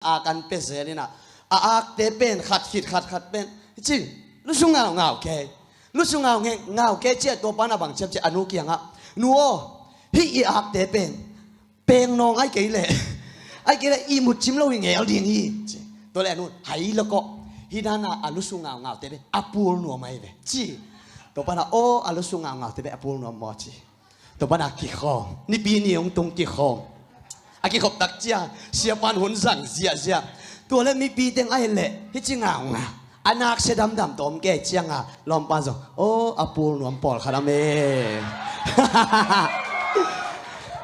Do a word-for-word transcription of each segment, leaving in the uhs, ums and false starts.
a kan pia zel inah, a akte pen khat khit khat khat pen ci, lusu ngaungau kei, lusu ngau ngeng ngau kei ci a, tua pana bang ciam ci a, a nu kiangah, nu aw, hih i akte pen peng nawng ai kei leh, ai kei leh i mut cim lo hi ngel ding hi ci. Tua leh a nu hai lo kawh, hih dana a lusu ngaungaute pen a pul nuam ai ve ci. Tua pana aw, a lusu ngaungaute pen a pul nuam maw ci. Tua pana kikhawm, Nipi ni hong tung kikhawm. A kikhop tak ciang siapan hun zang ziahziah. Tua leh mipi teng ai leh hih ci ngaungau a naksia damdam tawm kei cianga lawmpan zong aw, a pul nuam pawlkhat a me.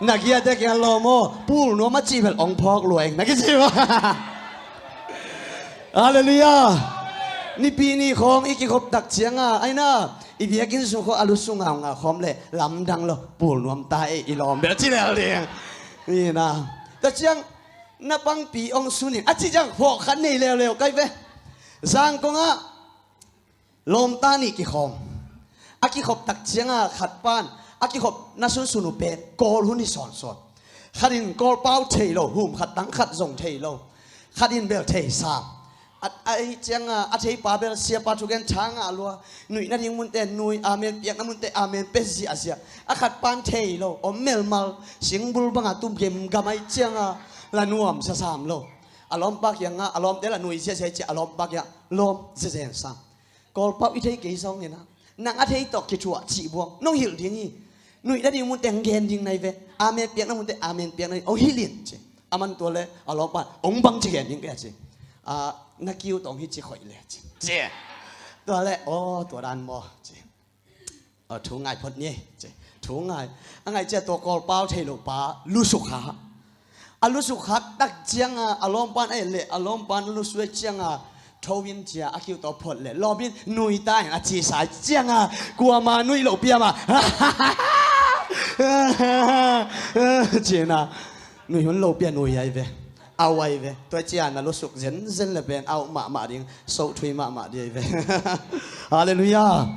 Na giate kiang lawm aw, pul nuam a cih bel ong phawk luai na kici maw? Halleluiah. Nipi ni khawng i kikhop tak cianga aina i biakinn sung khawng a lusu ngaungau khawm leh lamdang lo, pul nuam ta ei i lawm bel ci lel ding. Ina, tua ciang na pangpi ong sunin a ci ciang phawk khat nei leuleu kai ve. Zangkongah lawmta nih kikhawm. A kikhop tak cianga khat pan a kikhop na sunsun uh pen Kawl hun hi sawnsawn. Khat in Kawlpau thei lo, hum khat tang khat zong thei lo. Khat in bel thei sam. A, a, ahi cianga a theipa bel siapa thugen tha ngah lua. Nuih nading munte nui, amen piakna munte amen pe ziahziah. A khat pan thei lo, om melmal, singbul banga tum gemgam ahi cianga la nuam sasam lo. A lawmpa kiangah, a lawmte la nui ziahziah ahi cia a lawmpa kiangah lawm zezen sam. Kawlpau i thei kei zongin ah, nang a thei tawh kithuah cih buang nong hilh ding hi. Nuih nading munte hong gen ding nai ve. Amen piakna munte amen piakna ding hong hilh in ci. A man tua le a lawmpan hong bang ci gen ding kei a ci. A, na kiu tawh hong hi ci khoih le ci. Ci. Tua le aw, tua dan maw ci. Aw, thu ngai phot ni ci. Thu ngai. A ngai cia tua Kawlpau thei lo pa lusuk kha. A lusuk khak tak cianga a lawmpan a et leh a lawmpan a lusuk cianga tho in cia a kiu tawh phot leh lawm in nui ta in a ci sa cianga kuama nuih loh piama cina nui hun loh pia nui ai ve. Au ai ve. Tua ciana lusuk zenzen le pen au mahmah ding, soh thui mahmah ding ai ve. Halleluiah.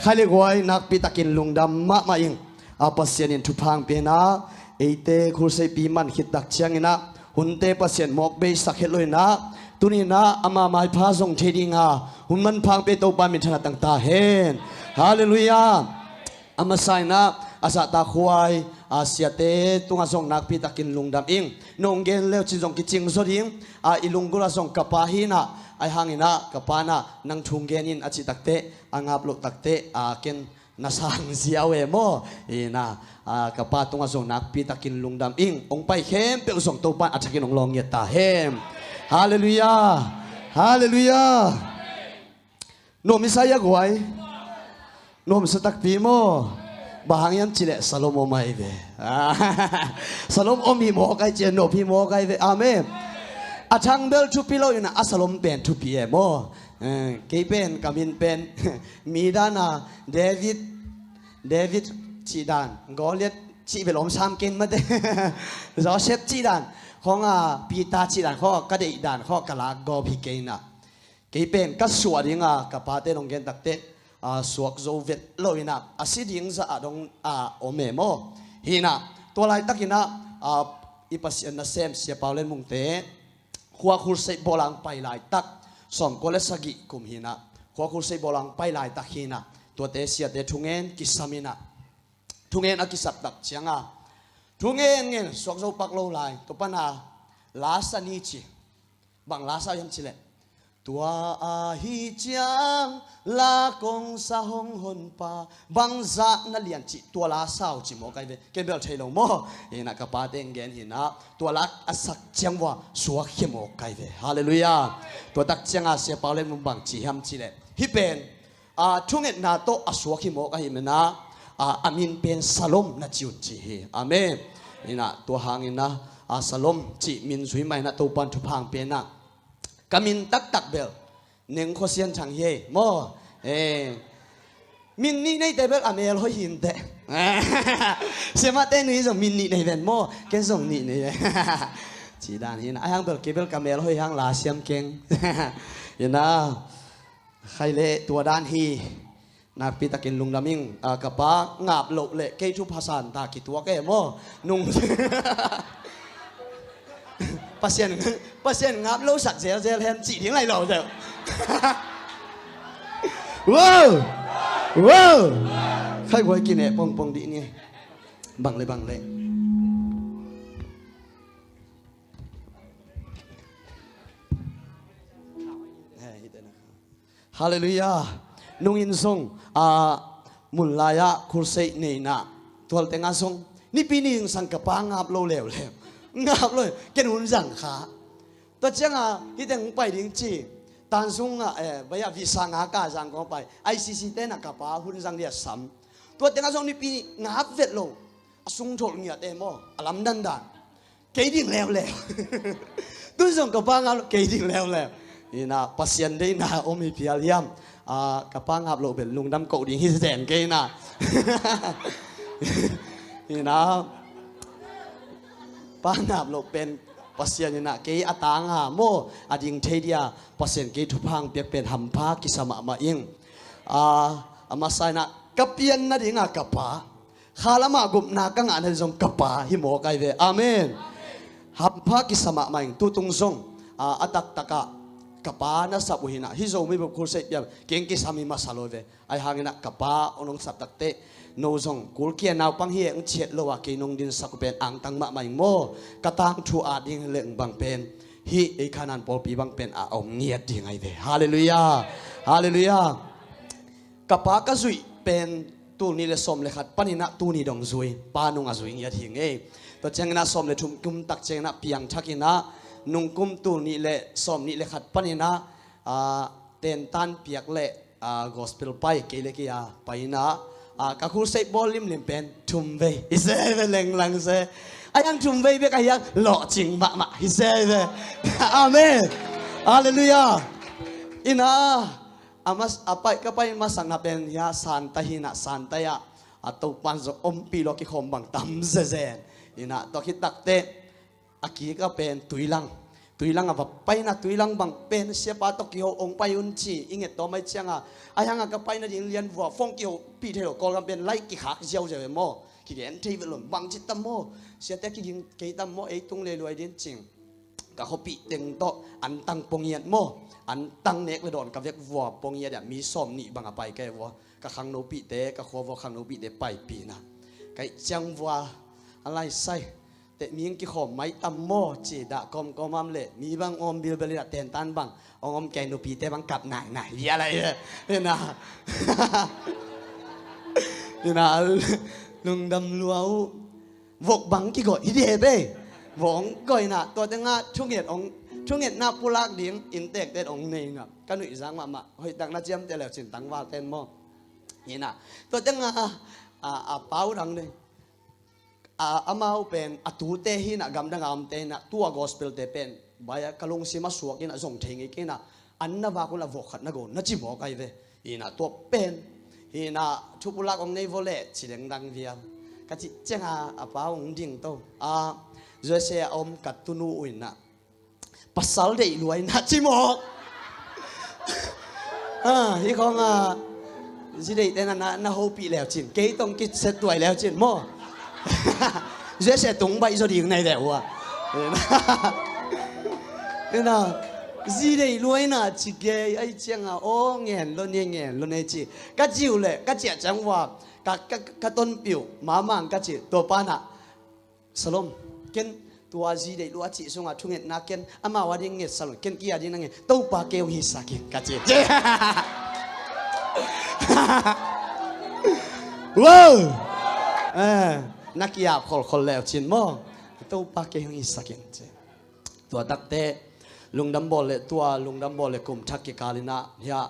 Khai le guai nakpi takin lungdam mahmah ing. A Pasian in thupha hong pia inah eite khulseipi man khit tak cianginah hunte Pasian mawk bei sak het lo inah tuninah ama maipha zong thei dinga hun manpha hong pia Topa minthanna tang ta hen. Halleluiah. A masa inah a zahtak huai a siate tungah zong nakpi takin lungdam ing. Nong gen leu cin zong kicing zaw ding. A i lunggulh ah zong ka pa hinah ai hanginah ka pa inah nang thu hong gen in a cih takteh a ngap loh takteh a ken na sang ziau e maw? Ina, a, ka pa tungah zong nakpi takin lungdam ing. Hong pai khempeuh zong Topan a thakin hong lawng ngiat ta hen. Halleluiah. Halleluiah. Nuam i sa ia guai. Nuam sa takpi maw? Bang hang hiam cileh salom om ai ve. Salom om hi mawk ai cia, nuam hi mawk ai ve. Amen. A thang bel thupi lo ina a salom pen thupi e maw? Eh, kei pen ka min pen mi dana David, David cih dan, Goliath cih bel om sam ken mate. Joseph cih dan khong a, Peter cih dan khong a, ka deih dan khong a ka lak gawp hi kei ina. Kei pen ka suah dinga ka pate dong gen takteh a, suak zo vet lo ina a si ding zah a dong a om e maw? Hina tua laitak ina a, i Pasian nasem Sia Pau Len Mungte khua khulseih bawlang pai laitak, sawmkua le sagih kum hina khua khulseih bawlang pai laitak hina tuate siate thungen kisam ina thungen a kisap tak cianga thungen ngen suak zo pak lo lai tua pana lasa ni ci. Bang lasa hiam cileh tua ahi ciang la kongsa hong honpa bangzah na lian cih tua lasa uh ci mawk ai ve. Ken bel thei lo maw? Hina ka pate ngen hina tua la a sak ciang vua suak hi mawk ai ve. Halleluiah. Tua tak cianga Sia Pau Len Mung bang ci hiam cileh hih pen a, thungetna tawh a suak hi mawk ahi mena a, a min pen Salom na ci un ci hi. Amen. Ina tua hangina a, Salom cih min zui mah ina Topan thupha hong pia ina ka min taktak bel Neng Khua Sian Thang hi ei maw? Eh, min nih neite bel a mel hoih hinte. Siamate nui zong min nih nei ven maw? Ken zong nih nei ven. Ci dan hina a hang bel kei bel ka mel hoih hang la siam keng. Ina khai le tua dan hi. Nakpi takin lungdam ing. A, ka pa ngap loh le kei thu phasan ta kituak e maw? Nung Pasian, Pasian ngap lo sak zelzel hen cih ding lai lo deuh. Wow! Wow! Khai guai kineh pongpong dih ni. Bang le bang le. Halleluiah. Nungin zong a, mun lai-ah khulseih nei inah, tual tengah zong nipi ni zingsang ka pa ngap lo leuleu. Ngap lo, ken hun zang kha. Tua ciangah hih teng pai ding ci. Tan sungah, eh, bai-ah visa nga ka zang kong pai. I C C te inah ka pa hun zang dia sam. Tua tengah zong nipi ni ngap vet lo. A sung tholh ngiat e maw, a lamdandan. Kei ding leuleu. Tun zong ka pa ngap lo, kei ding leuleu. Inah Pasian deihna om hi phial hiam. Ah, ka pa ngap lo bel lungdam koh ding hi zen kei inah. Inah pa ngap lo pen Pasian inah kei a tanga maw, a ding thei dia Pasian kei thupha hong piak pen hampha kisa mahmah ing. Ah, a masa inah ka pian nadinga ka pa kha lamah gupna ka ngahna zong ka pa hi mawk ai ve. Amen. Hampha kisa mahmah ing. Tutung zong, a, a taktakah ka pa na sap uh hinah, hih Zomi bup khulseih piam keng kisam hi masa lo ve. Ai hanginah ka pa hong nong sap takteh, no zong kulkia naupang hi e, hong ciat lo a kei nong dinsak uh pen angtang mahmah ing maw. Ka tangthu a ding leng bang pen hih ei Khanan pawlpi bang pen a om ngiat ding ai ve. Halleluiah. Halleluiah. Ka pa ka zuih pen tul nih le sawm le khat paninah tuni dong zui, pa nung a zui ngiat hi ngei. Tua cianginah sawm le thum kum tak cianginah piangthak inah nungkum tul nih le sawm nih le khat paninah, ah, tentan piak le, ah, gospel pai kei le kei a pai inah, ah, ka khulseih bawl limlim pen thum vei hi se ve lenglang se. A hiang thum vei bek a hiang lawhcing mahmah hi se ve. Amen. Halleluiah. Inah a mas, a pai, ka pai masakna pen hia Santa hinah, Santa ah a Topan zong ompih lo kikhawm bang tam zezen. Inah tua khit takteh a kika pen Tuilang, Tuilang a va paina, Tuilang bang pen siapa tawh kiho hong pai un ci i nget tawm ai cianga, a hianga ka paina ding lian vua phone kihopih thei lo, Kawlgam pen lai kikhak ziauziau e maw, kigen thei vet lo, bang ci tam maw, siate kiging kei tam maw, ei tung leiluai din cing. Ka khuapih teng tawh antang ponggiat maw, antang nek le dawn ka vek vua ponggiat ah mi sawm nih bang a pai ka e vua. Ka khangnopihte, ka khua vua khangnopihte paipihna. Ka ih ciang vua a laisai teh mi hong kikhawm mai tam maw ci dah kawmkawm am leh mi bang awm bilbel inah tentan bang hong om kei, nupite bang kap nainai bia lai. Inah, inah lungdam lua uh. Vok bang kigoih hi dih he bei. Vok hong goih inah tua tengah thunget hong, thungetna pulak ding inntekte hong nei inah ka nuihzak mahmah. Hoihtak na ciamteh leucin tangvalten maw. Inah tua tengah a, a pau dang dei. A, amau pen a tute hinah gamdang a omte inah tua gospel-te pen bai-ah ka lungsim a suak inah zong thei ngei kei inah an na vak unah vok khat na go na ci mawk ai ve. Inah tua pen hinah thupulak hong nei vua leh ci dengdang vial. Ka cih cianga a pau hong ding to a, U S A a om ka tunu uh inah pasal deih luai na ci mawk. Ah, hi khawng ah zi deih tena na, na hopih leucin, kei tong kiset tuai leucin maw. U S A tung baih zaw ding nai deuh uh a. Ina zi deih luai na ci kei ai cianga aw ngen lo ni, ngen lo ni ci. Ka ciu le ka ciah ciang uh a ka, ka, ka tonpiu mamang ka ci, tua pana Salom, ken tua zi deih lua cih sungah thungetna ken amau a ding nget salom, ken kei a ding na nget, Topa kei hong hisak in ka ci. Wow! Eh, na kiap kholkhol leucin maw, Topa kei hong hisak in ci. Tua takte lungdam bawl le, tua lungdam bawl le kum thak kikal inah hia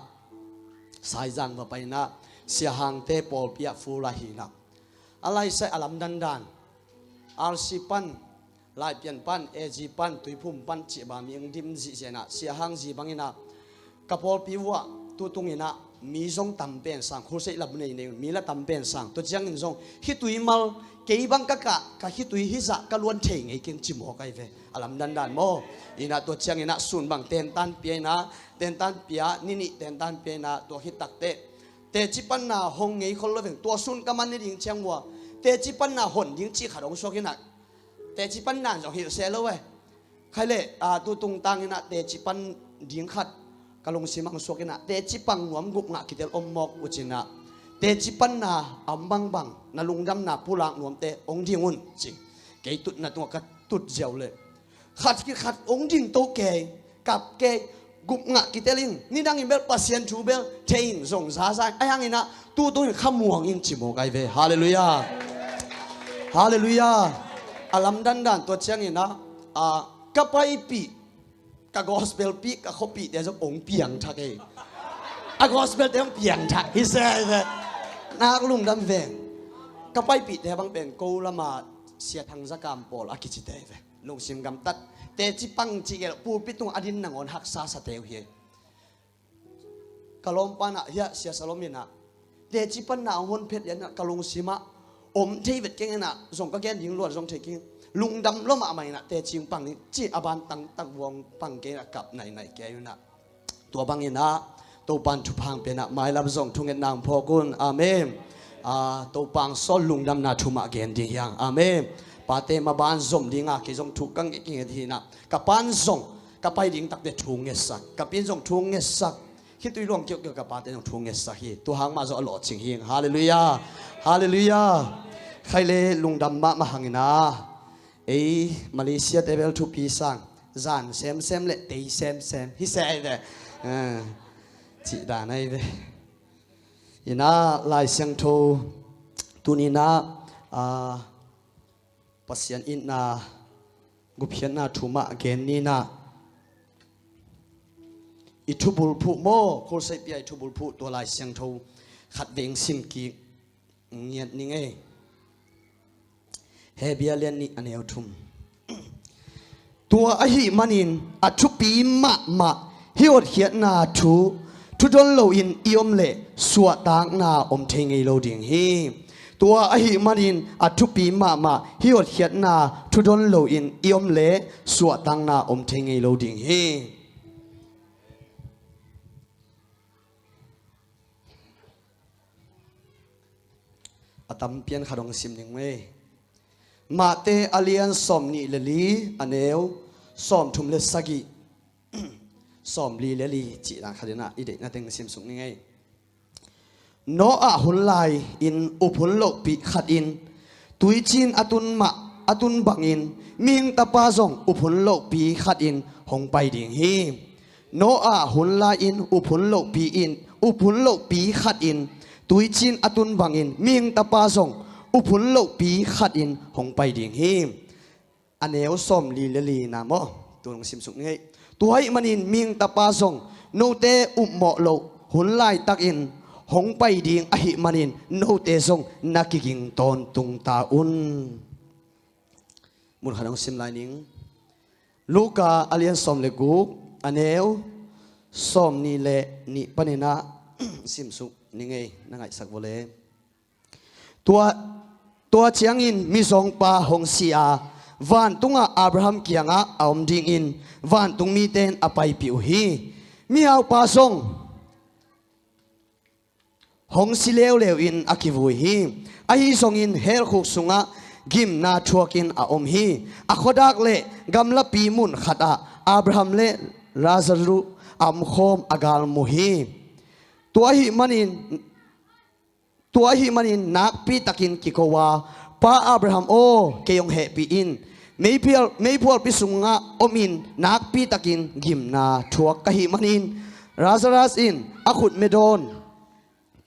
Saizang va pai inah Sia Hangte pawlpi ah full ah hi inah a laisai a lamdandan R C pan, Laipian pan, A G pan, Tuiphum pan cih bang mi hong dim zihziah inah Sia Hang zi bang inah ka pawlpi uh ah tutung inah mi zong tam pen sang, khulseih lam nei nei mi la tam pen sang. Tua ciangin zong khitui mal kei bang ka kah, ka khitui hizah ka luan thei ngei keng ci mawk ai ve. A lamdandan maw. Inah tua ciang inah sun bang tentan pia inah, tentan pia, ni nih tentan pia inah tua khit takteh teci panna hong ngei khol lo veng, tua sun ka man ni ding ciang uh a teci panna hon ding cih khat hong suak inah teci panna zong hilh se lo eh. Khai le, a, tu tungtang in ah teci pan ding khat ka lungsim ah hong suak in ah, teci pang nuam gup ngah kitel om mawk uh cin ah, teci panna a om bangbang na lungdamna pulak nuamte hong ding un ci. Kei tutna tungah ka tut ziau le khat khit khat hong ding to kei, kap kei, gup ngah kitel in, nidang in bel Pasian thu bel thei in zong zaza in, ahi hangin ah tu tung in khamuang in ci mawk ai ve. Halleluiah. Halleluiah. A lamdandan tua ciangin ah, a, ka paipih, ka gospel pih, ka khuapihte zong hong piangthak ei. A gospel te hong piangthak hi se ai ve. Nak lungdam veng. Ka paipihte bang pen ko lama Sia Thang Za Kam pawl a kicite ai ve. Lungsim gamtat. Teci pang cih gel pulpit tung a din nangawn haksa sate uh hi. Ka lawmpa in ah, hiah Sia Salom in ah, teci panna hong hon phet lian in ah ka lungsim ah om thei vet keng in ah, zong ka gen ding luat zong thei keng. Lungdam lua mahmah in ah teci hong pang ding ci a ban tangtak vuang pang kei in ah kap nainai kei un ah. Tua bangin ah Topan thupha hong pia in ah mailam zong thungetna hong phawk un. Amen. A, Topa hong sawl lungdamna thu mah gen ding hi hang. Amen. Pate maban zom ding a kei zong thu ka nget, nget hi in ah, ka pan zong ka pai ding takte thu ngetsak, ka pi'n zong thu ngetsak. Khitui luang kiaukiau ka pate zong thu ngetsak hi. Tua hang mah zong a lawhcing hi. Halleluiah. Halleluiah. Khai le lungdam mahmah hang in ah, ei Malaysia te bel thupi sang, zan semsem le tei semsem hi se ai ve. Eh, cih dan ai ve. In ah Lai Siangtho tuni in ah, a, Pasian itna gupkhiatna thu mah gen ni in ah, i thubulphuh maw, Kholsai Pia i thubulphuh tua Lai Siangtho khat vei hong sim kik ngiat ning ei. Hebru lian nih a neu thum. Tua ahih manin a thupi mahmah hih hotkhiatna thu thudon loin i om leh suahtakna om thei ngei lo ding hi. Tua ahih manin a thupi mahmah hih hotkhiatna thudon loin i om leh suahtakna om thei ngei lo ding hi. A tam pian khat hong sim ning ei. Mate a lian sawmnih le li a neu sawmthum le sagih, sawmli le li cih dan khat in ah i deihna teng sim suk ning ei. Noah hun lai-in up hun lohpih khatin tuiciin a tun mah, a tun bangin mihing tapa zong up hun lohpih khatin hong pai ding hi. Noah hun lai-in up hun lohpih in, up hun lohpih khatin tuiciin a tun bangin mihing tapa zong up hun lohpih khatin hong pai ding hi. A neu sawmli le li na maw, tu hong sim suk ning ei. Tua ahih manin mihing tapa zong note upmawh loh hun laitakin hong pai ding ahih manin note zong na kiging tawntung ta un. Mun khat hong sim lai ning. Luka a lian sawm le guk, a neu sawmnih le nih panin ah sim suk ning ei, na ngaihsak vua le. Tua, tua ciangin mizawngpa hong si a, vantungah Abraham kiangah a om dingin vantung mite in a paipih uh hi. Mihaupa zong hong si leuleu in a kivui hi. Ahi zongin helkhuk sungah gimna thuakin a om hi. A khuadak le gamlapi mun khatah Abraham le Lazarus a omkhawm a galmu hi. Tua ahih manin, tua ahih manin nakpi takin kiko a, Pa Abraham aw, kei hong hehpih in. Meiphual, meiphualpi sungah omin nakpi takin gimna thuak ka hih manin Lazarus in a khutme dawn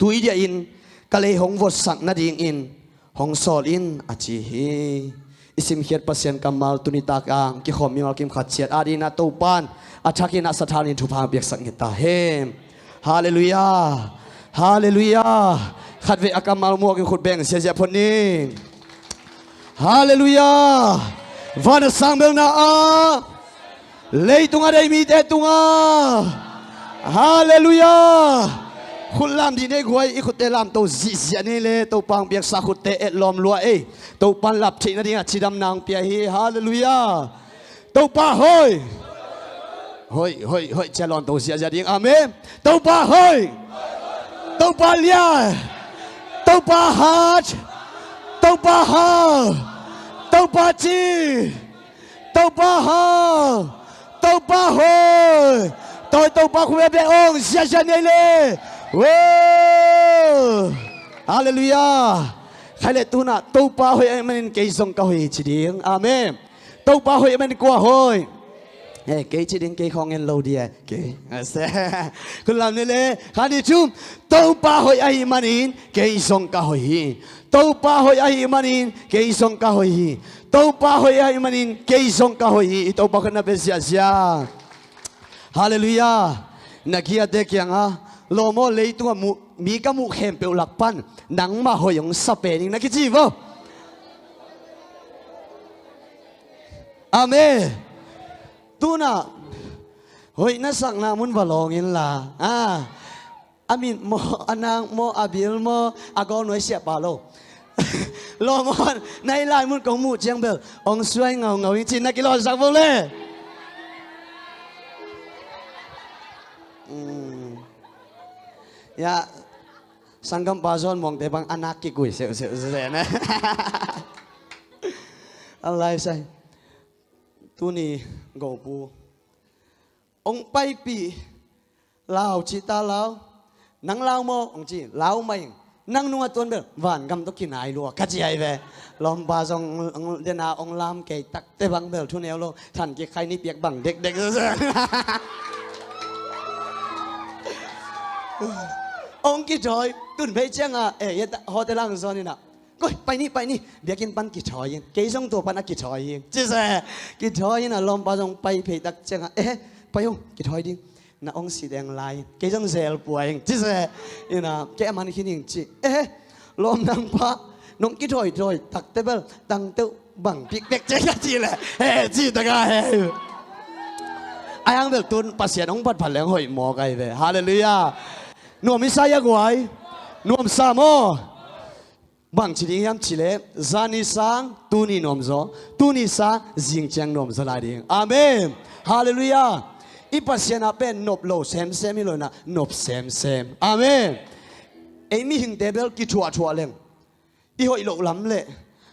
tui diahin ka lei hong votsak nadingin hong sawl in, a ci hi. I simkhiat Pasian kammal tuni tak a kikhawm mimal kim khat ciat adingin ah Topan a thakin a sathau in thupha piaksak nget ta hen. Halleluiah. Halleluiah. Khatvei a kammal muak in khut beng ziahziah phot ni. Halleluiah. Van a sang belna ah, leitung a dei mite tungah. Halleluiah. Khut lam dih nei guai, i khutte lamto ziahziah nei le, Topa hong piaksa khutte etlawm lua ei. Topan lap theih nadingah cidamna hong pia hi. Halleluiah. Topa hoih. Hoih, hoih, hoih, cia lawnto ziahziah ding. Amen. Topa hoih. Topa lian. Topa hat. Topa hau. Topa ci. Topa hau, Topa hoi, tawi Topa khua bia ong ziazia nei le. Wo! Halleluiah. Khai le tunah Topa hoih ahih manin kei zong ka hoih hi ci ding. Amen. Topa hoih ahih manin kua hoih? Eh, kei ci ding, kei khawng en lo dia. Kei. Khut lam nei le. Khat, nih, thum. Topa hoih ahih manin kei zong ka hoih hi. Topa hoih ahih manin kei zong ka hoih hi. Topa hoih ahih manin kei zong ka hoih hi. I Topa khut na bia ziazia. Halleluiah. Na kiate kiangah, lawm aw, leitungah mi ka muh khempeuh lak pan nangmah hoih hong sa pen ing, na kici vo. Amen. Tunah hoih na sakna mun va lawng inla, a, a mit maw, a nak maw, a bil maw, a gawng nuai siahpah lo. Lawm aw, na hih lai mun kong muh ciang bel hong suai ngaungau ing ci, na kilawhsak vo le. Mm. Ya, sanggampa Zawn Muangte bang a nak kikui seuhseuh zen. A lai sai. Tuni gopu hong paipih lau, cih ta lau. Nang lau maw? Hong ci, lau mah ing. Nang nungah tuan bel vangam tawh kinai lua, ka ci ahi ve. Lawmpa zong dena hong lam kei takte bang bel thuneu lo, than kikhai ni piak bang dekdek. Hong kithawi, tun phei ciangah, eh, hotel ah hong zawn inah, koi, pai ni, pai ni, biakinn pan kithawi in, kei zong tua pan a kithawi ing, ci se. Kithawi inah lawmpa zong pai phei tak ciangah, eh, pai o, kithawi ding. Na hong si deng lai, kei zong zel pua ing, ci se. Inah kei a man khin ing ci. Eh, lawm nang pha, nong kithawi thawi takte bel tangteuh bang pikpek ci ka ci le, he, ci taka he. Ahi hang bel tun Pasian hong phatphat leng hoih mawk ahi ve. Halleluiah. Nuam i sa ia guai. Nuam sa maw? Bang ci ding hiam cih leh, zani sang tuni nuamzaw, tuni sang zingciang nuamzaw lai ding. Amen. Halleluiah. I Pasian ah pen nop lo semsem hi lo inah, nop semsem. Amen. Ei mihingte bel kithuahthuah leng, i hoih loh lam le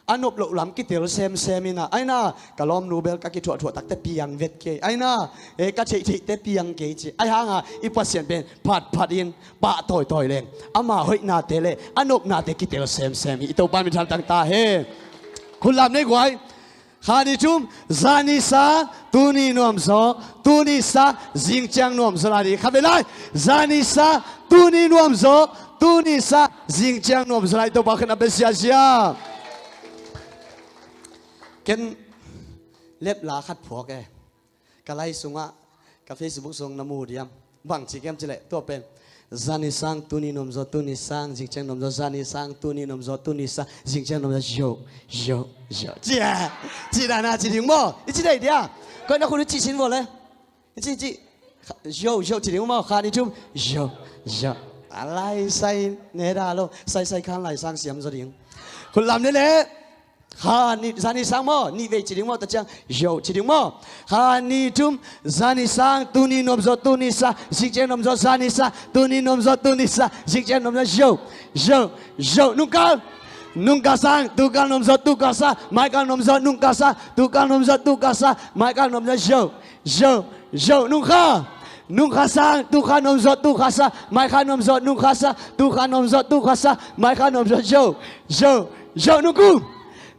a nop loh lam kitel semsem inah, aina ka lawmnu bel ka kithuahthuah takte piang vet kei, aina, eh, ka theihtheihte piang kei ci. Ahi hanga i Pasian pen phatphat in, pahtawitawi leng ama hoihnate le a nopnate kitel semsem hi. I Topa min thang ta hen. Khut lam nei guai. Khat, nih, thum. Zani sang tuni nuamzaw, tuni sang zingciang nuamzaw lai ding. Khat vei lai. Zani sang tuni nuamzaw, tuni sang zingciang nuamzaw lai. Topa khut na bia ziazia. Ken lepla khat phuak e. Ka lai sungah, ka Facebook sung na mu diam. Bang ci kem cih leh, tua pen, zani sang tuni nuamzaw, tuni sang zingciang nuamzaw, zani sang tuni nuamzaw, tuni sang zingciang nuamzaw, zo, zo, zo. Ci a, ci dana ci ding maw? I ci dai dia. Koi na khut i ci sin vo le. I ci, i ci. Zo, zo ci ding maw? Khat, nih, thum. Zo, zo. A lai sai ne da lo. Sai sai khan lai sang siam zaw ding. Khut lam nei le. Khat, nih, zani sang maw, nih vei ci ding maw, ta ciang, zo ci ding maw. Khat, nih, thum. Zani sang tuni nuamzaw, tuni sang zingciang nuamzaw, zani sang tuni nuamzaw, tuni sang zingciang nuamzaw, zo, zo, zo. Nungkal. Nungkal sang tukal nuamzaw, tukal sang maikal nuamzaw, nungkal sang tukal nuamzaw, tukal sang maikal nuamzaw, zo, zo, zo. Nungkha. Nungkha sang tukha nuamzaw, tukha sang maikha nuamzaw, nungkha sang tukha nuamzaw, tukha sang maikha nuamzaw, zo, zo, zo. Nungkum.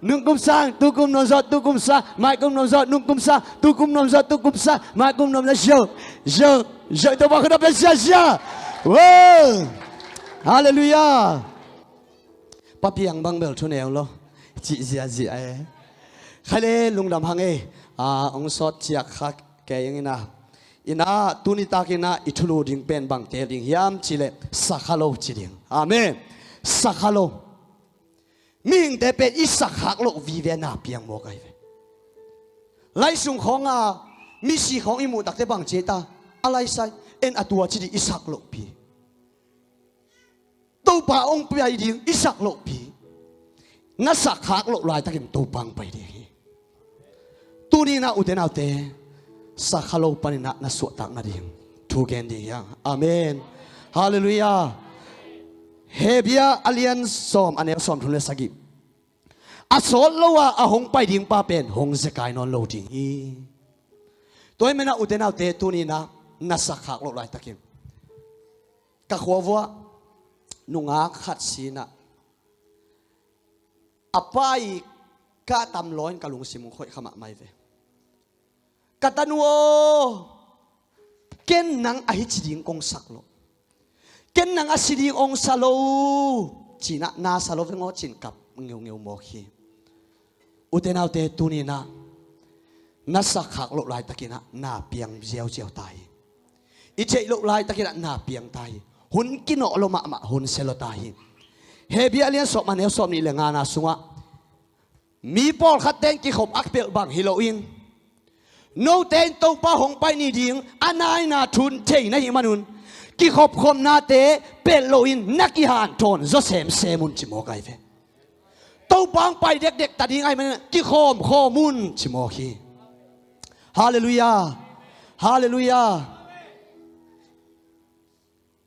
Nungkum sang tukum nuamzaw, tukum sang maikum nuamzaw, nungkum sang tukum nuamzaw, tukum sang maikum nuamzaw, zo, zo, zo. Topa khut na bia ziazia. Wo! Halleluiah. Pa piang bang bel thuneu lo, cih ziazia e. Khai le lungdam hang e. A, hong sawt ciak kha kei ing inah. Inah tuni tak inah i thulu ding pen bang teel ding hiam cih leh, sakha lo ci ding. Amen. Sakha lo. Mihingte pen i sakkhak loh vive na piang mawk ahi ve. Lai sung khawng a misi khawng i muh takte bang ci ta? A lai sai, en a tua ci ding i sak lohpi. Topa hong piai ding i sak lohpi. Na sakkhak loh laitakin Topa hong pai ding hi. Tuni na ute naute, sakha lo panin na suahtak nading thu gen ding hi hang. Amen. Halleluiah. Hebru a lian sawm, a neu sawmthum le sagih. a sawt lo a a hong pai ding pa pen hong zekai nawn lo ding hi. Tua hi menah ute naute tuni-in ah na sakkhak loh laitakin ka khua vuah nungak khat si-in ah a pa ii kahtam law-in ka lungsim hong khoih kha mahmah hi ve. Ka tanu aw, ken nang a hi ci ding kong sak lo, ken nang a si ding ong sa lo, ci-in ah na sa lo veng aw ci-in kap ngeungeu mawk hi. Ute naute tuni-in ah na sakkhak loh laitakin ah na piang ziauziau ta hi. I theih loh laitakin ah na piang ta hi. Hun kinawh lo mahmah hun sia lo ta hi. Hebru a lian sawm a neu sawm nih le ngana sungah mi pawlkhat teng kikhop a pelh bang hi loin note in Topa hong pai ni ding a naina thu thei na hih manun kikhopkhopnate pelh loin na kihanthawn zaw semsem un ci mawk ahi ve. Topa hong pai dekdek ta ding ahi manin kikhawmkhawm un ci mawk hi. Halleluiah. Halleluiah.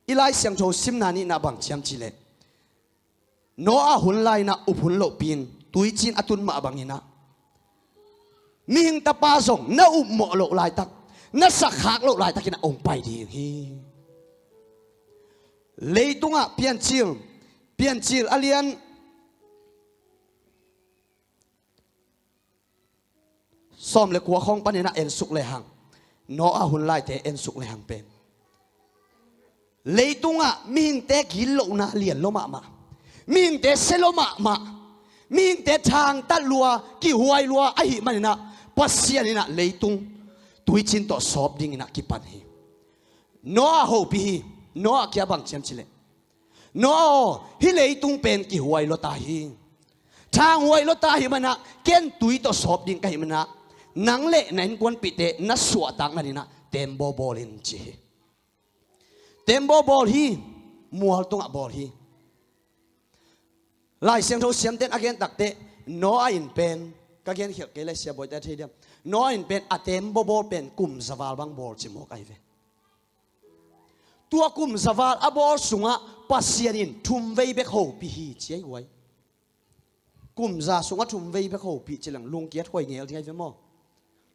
I Lai Siangtho simna nihna bang ciam cihleh Noah hun lai-in ah up hun lohpi-in tuiciin a tun mah bangin ah mihing Tapa zong na upmawh loh laitak, na sakkhak loh laitakin ah hong pai ding hi. Leitungah Piancil, Piancil a lian sawm le kua khawng panin ah ensuk lehang, Noah hun laite ensuk lehang pen leitungah mihingte gitlohna lian lo mahmah, mihingte sia lo mahmah, mihingte thangtat lua, kihuai lua ahih manin ah Pasian in ah leitung tuiciin tawh sawp dingin ah kipan hi. Noah hopih hi. Noah kia bang ciam cihleh, Noah aw, hih leitung pen kihuai lua ta hi. Thanghuai lua ta ahih manin ah ken tui tawh sawp ding ka hih manin ah nang le na innkuanpihte na suahtak nadingin ah tembaw bawl in ci hi. Tembaw bawl hi. Mual tungah bawl hi. Lai Siangtho siamten a gen takteh Noah in pen, ka genkhialh kei le sia Bawite a thei diam, Noah in pen a tembaw bawl pen kum za val bang bawl ci mawk ahi ve. Tua kum za val a bawl sungah Pasian in thum vei bek hopih hi ci ahi guai. Kum za sungah thum vei bek hopih ci leng lungkiat huai ngel ding ahi ve maw?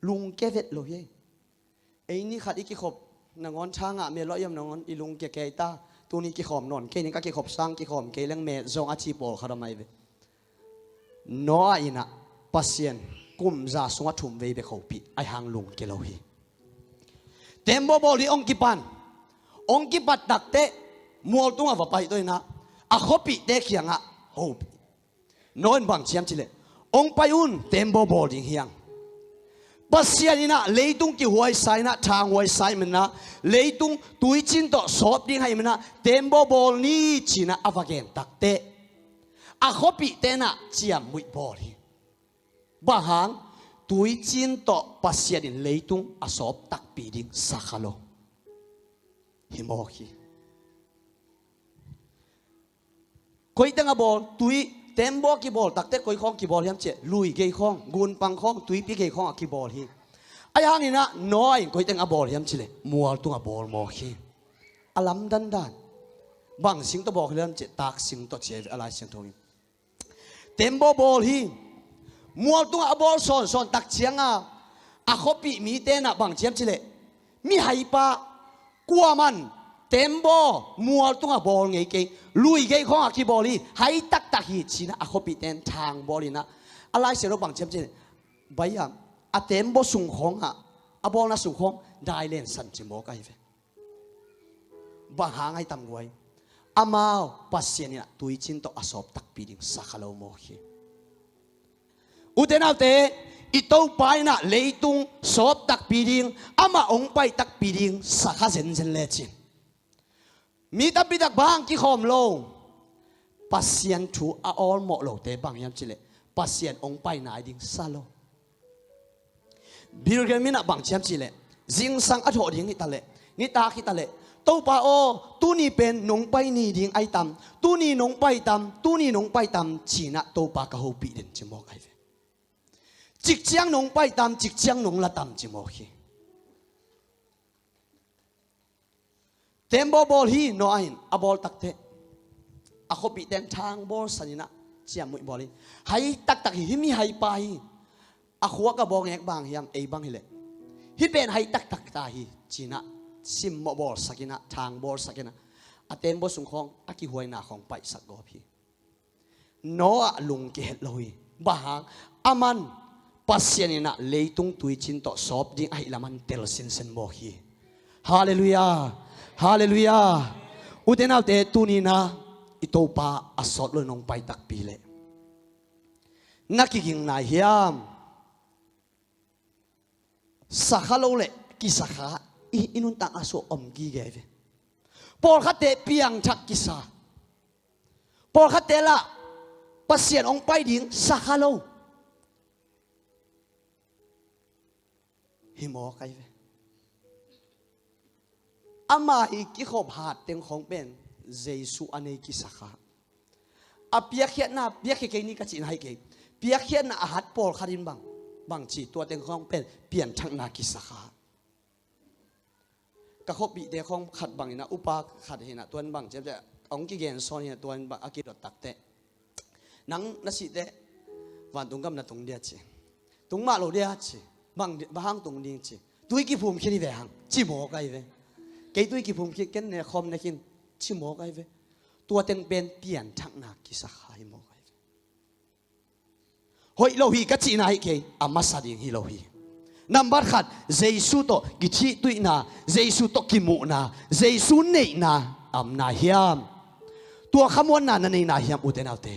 Lungkia vet lo hi. Ei ni khat i kikhop nangawn tha ngah mel lo a iam nangawn i lungkia kei ta. Tuni kikhawm nawn kei ning, ka kikhop sang kikhawm kei leng mel zong a ci pawlkhat om ahi ve. Noah in ah Pasian kum za sungah thum vei bek hopih ahi hang lungkia lo hi. Tembaw bawl hi. Hong kipan, hong kipat takteh mual tungah va pai tawh in ah a khuapihte kiangah hopih. Noah in bang ciam cihleh, hong pai un, tembaw bawl ding hi hang. Pasian in ah leitung kihuaisa in ah, thanghuaisa ahih manin ah, leitung tuiciin tawh sawp ding ahih manin ah tembaw bawl ni ci-in ah a va gen takteh a khuapihte in ah ciamnuih bawl hi. Bang hang? Tuiciin tawh Pasian in leitung a sawp takpi ding sa kha lo hi mawk hi. Koi teng a bawl, tui, tembaw kibawl takteh koi khawng kibawl hiam cihleh, lui gei khawng, gunpang khawng, tuipi gei khawng a kibawl hi. Ahi hangin ah Noah in koi teng a bawl hiam cihleh, mual tungah bawl mawk hi. A lamdang dan. Bang sing tawh bawl hiam cihleh, taak sing tawh ci ahi ve a Lai Siangtho in. Tembaw bawl hi. Mual tungah a bawl sawnsawn tak ciangin a khuapih mite in ah bang ciam cihleh, mihaipa, kuaman tembaw mual tungah bawl ngei kei, lui gei khawng a kibawl hi, hai taktak hi ci-in ah a khuapihte in thang bawl in ah, a Lai Siangtho bang ciam cihleh, bai-a, a tembaw sung khawngah, a bawlna sung khawng dai lensan ci mawk ahi ve. Bang hang ahi tam guai? Amau Pasian in ah tuiciin tawh a sawp takpi ding sa kha lo mawk hi. Ute naute, i Topa in ah leitung sawp takpi ding, amah hong pai takpi ding sa kha zenzen lecin, mi tampi tak bang kikhawm lo, Pasian thu a awlmawh lote bang hiam cihleh, Pasian hong pai nai ding sa lo. Billy Graham in ah bang ciam cihleh, zingsang a thawh ding hi taleh, nitak hi taleh, Topa aw, tuni pen nong pai ni ding ahi tam, tuni nong pai tam, tuni nong pai tam ci-in ah Topa ka hopih den ci mawk ahi ve. Cikciang nong pai tam, cikciang nong la tam ci mawk hi. Tembaw bawl hi. Noah in a bawl takteh a khuapihte in thang bawlsan in ah Ciamnuih bawl hi. Hai taktak hi, hih mi haipa hi. A khua ka bawngek bang hiam, ei bang hileh, hih pen hai taktak ta hi, ci-in ah simmawh bawlsak in ah, thang bawlsak in ah, a tembaw sung khawng a kihuaina khawng paihsak gawp hi. Noah lung kihet lo hi. Bang hang? Aman Pasian in ah leitung tuicin tawh sawp ding ahih lam a tel sinsen mawk hi. Halleluiah. Halleluiah. Ute naute, tuni-in ah i Topa a sawt lo nong pai takpi leh, na kiging nai hiam? Sakha lo leh kisakha i, i nuntak a suah om gige ve. Pawlkhatte piangthak kisa. Pawlkhatte lah Pasian hong pai ding sakha lo hi mawk ahi ve. Ama i kikhop hat teng khawng pen Jesu a nei kisakha. A piakkhiatna, piakkhiat kei ni ka cihna hi kei. Piakkhiatna a hat pawlkhat in bang, bang ci, tua teng khawng pen pianthakna kisakha. Ka khuapihte khawng khat bang in ah, upa khat hi in ah, tuan bang ciamteh, a hong kigen sawn hi in ah, tuan bang a kidot takteh, nang na sih teh vantung gam na tung dia ci. Tung mah lo dia ci. Bang di-, bang hang tung ding ci. Tui kiphum khin hi ve hang, ci mawk ahi ve. Kei tui kiphum khin, ken ne khawm ne khin, ci mawk ahi ve. Tua teng pen pianthakna kisakha hi mawk ahi ve. Hoih lo hi ka cihna hi kei, a masa ding hi lo hi. Nambat khat, Jesu tawh kithihtuihna, Jesu tawh kimuhna, Jesu neihna a om nai hiam? Tua khamuanna na nei nai hiam, ute naute?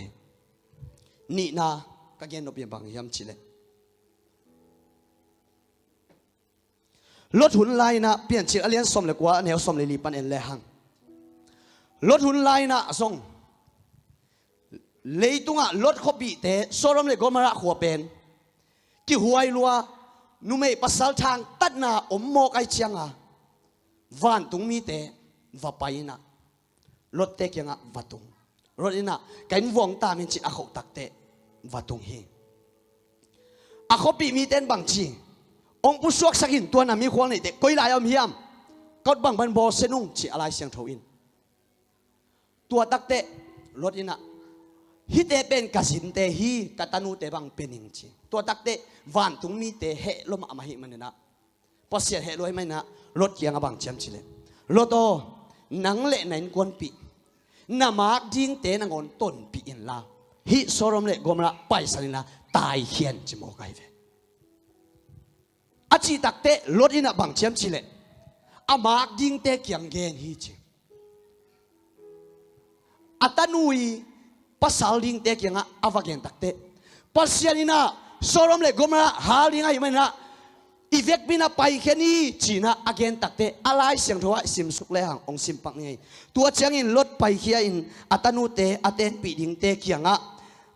Nihna, ka gen nop pen bang hiam cih leh, Lot hun lai-in ah, Piancil a lian sawm le kua, a neu sawm le li pan en le hang. Lot hun lai-in ah zong, leitungah Lot khuapihte, Sodom le Gomorrah khua pen kihuai lua, numei pasal thangtatna om mawk ahih ciangin, vantung mite va pai in ah, Lotte kiangah va tung. Lot in ah, ka inn vuah hong tam in ci-in a khoh takteh va tung hi. A khuapih mite in bang ci, hong pusuaksak in, tua na mikhual neihte koi lai a om hiam? Ka ut bangbang bawl sen ung, ci a Lai Siangtho in. Tua takteh Lot in ah, hihte pen ka zinte hi, ka tanute bang pe ning, ci. Tua takteh vantung mite heh lua mahmah ahih manin ah, Pasian heh lua ahih manin ah, Lot kiangah bang ci hiam cih leh, Lot aw, nang le na innkuanpih, na mak dingte nangawn tonpih inla, hih Sodom le Gomorrah paisan inla, taikhia in, ci mawk ahi ve. A cih takteh Lot in ah bang ci hiam cih leh, a mak dingte kiang gen hi, ci. A tanu i pasal dingte kiangah a va gen takteh, Pasian in ah Sodom le Gomorrah hal ding ahih manin ah, i vekpi-in ah paikhia ni, ci-in ah a gen takteh, a Lai Siangtho ah i simsuk le hang hong simpak ni ngei. Tua ciangin Lot paikhia in, a tanute, a tenpih dingte kiangah,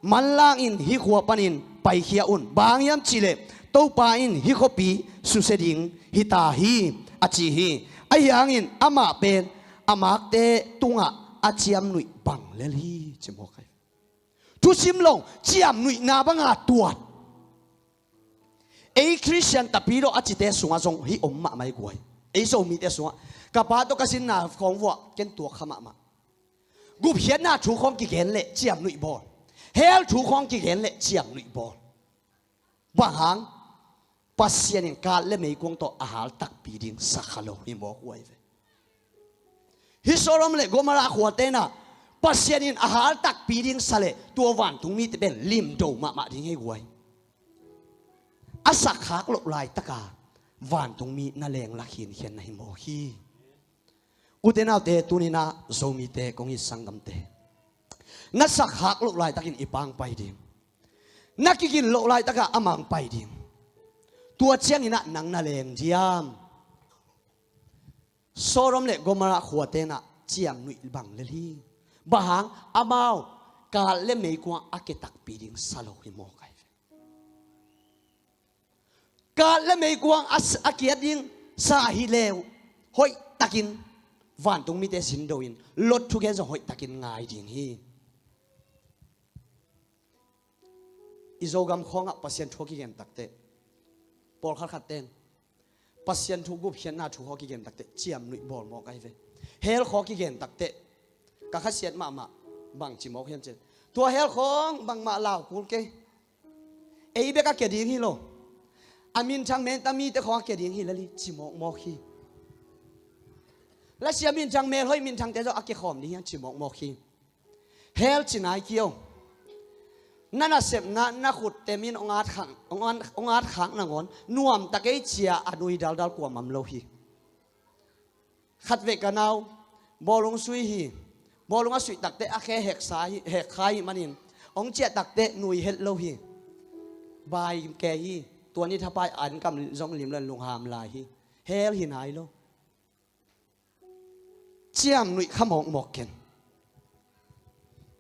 manlang in hih khua panin paikhia un. Bang hang hiam cih leh, Topa in hih khuapi susia ding hi ta hi, a ci hi. Ahi hangin amah pen a makte tungah a ciamnuih bang lel hi, ci mawk ahi. Thusim lo, ciamnuihna banga tuat. Ei Khristian tapidaw a cite sungah zong hih om mahmah hi guai. Ei Zomite sungah, ka pa tawh ka sinna khawng vuah ken tuak kha mahmah. Gupkhiatna thu khawng kigen leh ciamnuih bawl. Hell thu khawng kigen leh ciamnuih bawl. Bang hang? Pasian in kaat le meikuang tawh a hal takpi ding sa kha lo hi mawk uh ahi ve. Hih Sodom le Gomorrah khuate in ah Pasian in a hal takpi ding sa leh, tua vantung mite pen limdo mahmah ding hi guai. A sakkhak loh laitaka vantung mi na lenglak hinkhian na hi mawk hi. Ute naute, tuni-in ah Zomite, kong it sanggamte, na sakkhak loh laitakin i Pa hong pai ding. Na kigin loh laitakah ama hong pai ding. Tua ciangin ah nang na leng diam? Sodom le Gomorrah khuate in ah ciamnuih bang lel hi. Bang hang? Amau kaat le meikuang a kia takpi ding sa lo hi mawk ahi ve. Kaat le meikuang a s-, a kiat ding sa hi leh, hoihtakin vantung mite sindo in, Lot thugen zong hoihtakin ngai ding hi. I Zogam khawngah Pasian thu a kigen takteh, pawlkhat khatte in Pasian thu, gupkhiatna thu khawng kigen takteh ciamnuih bawl mawk ahi ve. Hell khawng kigen takteh, ka khasiat mahmah, bang ci mawk hiam cih leh, Tua hell khawng bangmah lau kul kei. Ei bek a kia ding hi lo. A minthang menta mite khawng a kia ding hi lel hi, ci mawkmawk hi. Lasia minthang, melhoih minthangte zong a kia khawm ding hi hang, ci mawkmawk hi. Hell ci nai kei o. Na nasepna, na khut temin hong at khak, hong at, hong at khak nangawn nuam ta kei ci-a a nui daldal kuamah om lo hi. Khatvei ka nau bawlung sui hi. Bawlung a suih takteh a khe heksa hi, hekkha ahih manin hong ciah takteh nui het lo hi. Bai ke hi. Tua ni thapai an kam zong lim lo in lungham lai hi. Hell hi nai lo. Ciamnuih kha mawkmawk ken.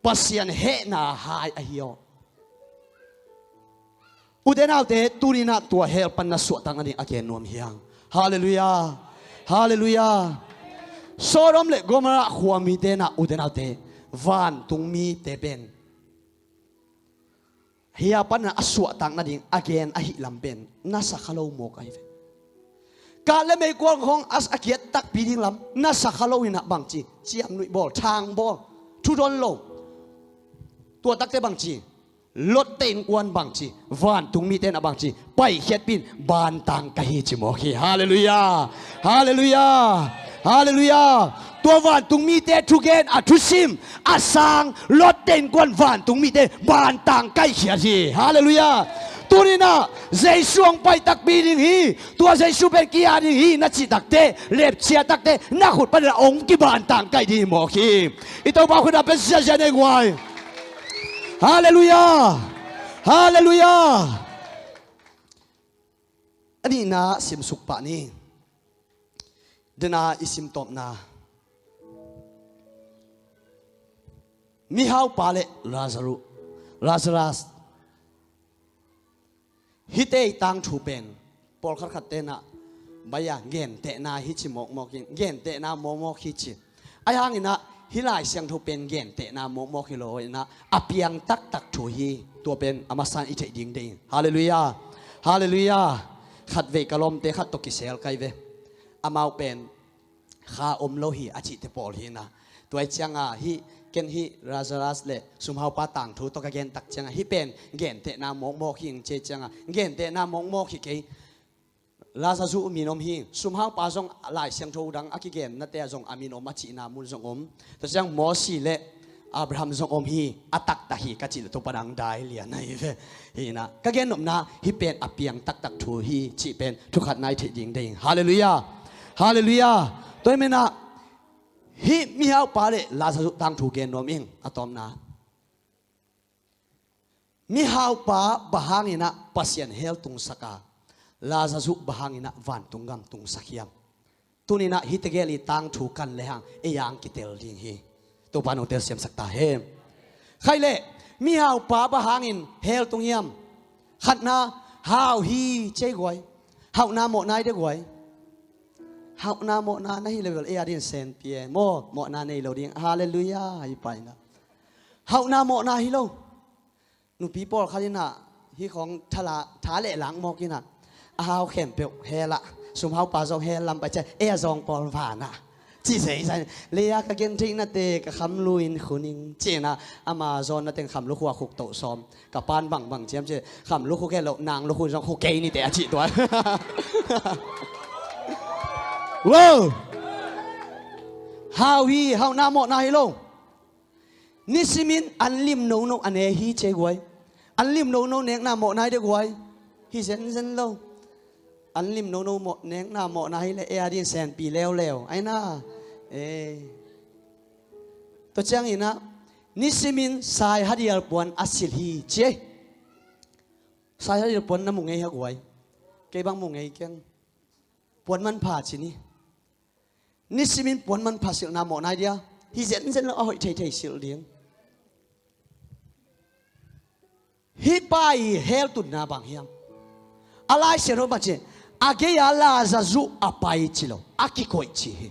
Pasian hehna hai ahi aw. Ute naute, tuninah tua hell pan na suahtak nading a gen nuam hi hang. Halleluiah. Halleluiah. Sodom le Gomorrah khuamite nah, ute naute, vantung mite pen hia pan a suahtak nading a gen ahih lam pen na sa kha lo mawk ahi ve. Kat le meikuang khawng a, a kiat takpi ding lam na sa kha lo inah bangci, ciamnuih bawl, thang bawl, thudon lo. Tua takte bangci, Lot te innkuan bangci, vantung mite nah bangci, paikhiatpih in bantang ka hi ci mawk hi. Halleluiah. Halleluiah. Halleluiah. Tua vantung mite thugen, a thusim, a sang, Lot te innkuan vantung mite bantang kaihkhiat hi. Halleluiah. Tuninah Jesu hong pai takpi ding hi. Tua Jesu pen kia ding hi na cih takteh, lepcia takteh, na khut panin hong kibantang kaih ding hi mawk hi. I Topa khut a pen siasia nei guai. Halleluiah. Halleluiah. A nihna simsuk pah ni. Dena i simtawpna, mihaupa le Lazaru, Lazarus, hihte i tangthu pen pawlkhat khat tenah baia gentehna hi ci mawkmawk in, gentehna mawkmawk hi ci. Ahi hanginah hih Lai Siangtho pen gentehna mawkmawk hi lo inah a piang taktak thu hi. Tua pen a masa in i theih ding deih. Halleluiah. Halleluiah. Khatvei ka lawmte khat tawh kisel kai ve. Amau pen kha om lo hi a cihte pawl hi inah. Tua ih cianga hih ken hih Lazarus le sumhaupa tangthu tawh ka gen tak cianga hih pen gentehna mawkmawk hi ing ci cianga, gentehna mawkmawk hi kei. Lazarus min om hi. Sumhaupa zong Lai Siangtho dang a kigennate ah zong a min om a cihna mun zong om. Tua ciang Mosi le Abraham zong om hi. A taktak hi ka cih le Topa dang dai lian ahi ve. Hi inah ka gennopna hih pen a piang taktak thu hi cih pen thukhatna i theih ding deih. Halleluiah. Halleluiah. Tua hi menah hih mihaupa le Lazarus tangthu gen nuam ing. A tawpna, mihaupa bang hanginah Pasian hell tungsak a, Lazarus bang hanginah vantung gam tungsak hiam? Tuninah hihte gel i tangthu kan le hang ei ang kitel ding hi. Topa nong telsiamsak ta hen. Khaih leh mihaupa bang hangin hell tung hiam? Khatna, hau hi cei guai. Hauhna mawhna hi de guai. Hauhna mawhna na hi level ei a din senpi e maw, mawhna nei lo ding. Halleluiah. Hi paina. Hauhna mawhna hi lo. Nupi pawlkhat inah hih khawng tha leh lak mawk inah a hau khempeuh hell ah, sumhaupa zong hell lam pai ciah, ei a zawng pawl vanah ci zeizai. Leia ka gentheihnate ka khamlu in khu ning ci inah ama zawnna teng khamlu khua khuk toh sawm. Ka pan bangbang ciam ci, khamlu khu khe lo, nanglu khu zong khu kei nite a cih tua. Wow. Hau hi, hauhna mawhna hi lo. Nisimin an lim nono a ne hi cei guai. An lim nono nekna mawhna hi de guai. Hi zenzen lo. An lim nono mawh nekna mawhna hi le ei a din senpi leuleu. Ai na. Eh. Tua cianginah nisimin sai hadial puan a silh hi ci ei. Sai hadial puan na mu ngei ha guai. Kei bang mu ngei keng. Puan manpha ci ni. Nisimin puan manpha silhna mawhna hi dia. Hi zenzen lo a hoih theithei silh ding. Hih pa i hell tunna bang hiam? A Lai Siangtho bang ci, a gei-a Lazarus a pai ci lo, a kikoih ci hi.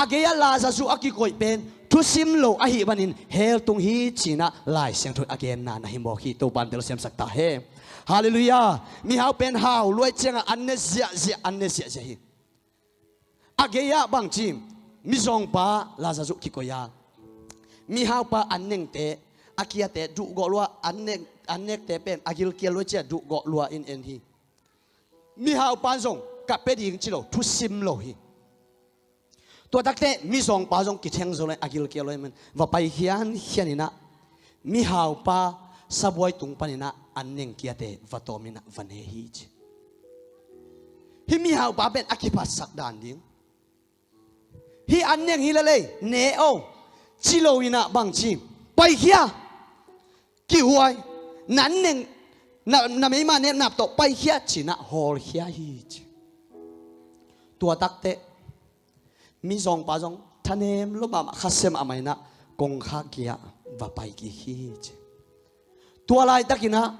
A gei-a Lazarus a kikoih pen thusim lo ahih manin hell tung hi ci-inah Lai Siangtho a genna na hi mawk hi. Topa in telsiamsak ta hen. Halleluiah. Mihau pen hau luai ciangah an ne ziahziah, an ne ziahziah hi. A gei-ah bangci, mizawngpa Lazarus kikoih a, Mihaupa an nengte, a kiate duhgawh lua, an nek, an nekte pen a gilkial lua cia duhgawh lua in en hi. Mihaupa zong ka pia ding ci lo, thusim lo hi. Tua takte mizawngpa zong kitheng zo le a gilkial lua in va pai khiankhian inah, mihaupa sabuai tung paninah an neng kiate va tawm inah va ne hi ci. Hih mihaupa pen a kiphatsak dan ding. Hih an neng hi lelei ne o ci lo inah bangci, paikhia, kihuai, na an neng, na, na meima nepnap tawh paikhia cinah hawlkhia hi ci. Tua takte mizawngpa zong thanem lo mahmah, khasia mahmah inah kongkhak kiah va pai kik hi ci. Tua laitakinah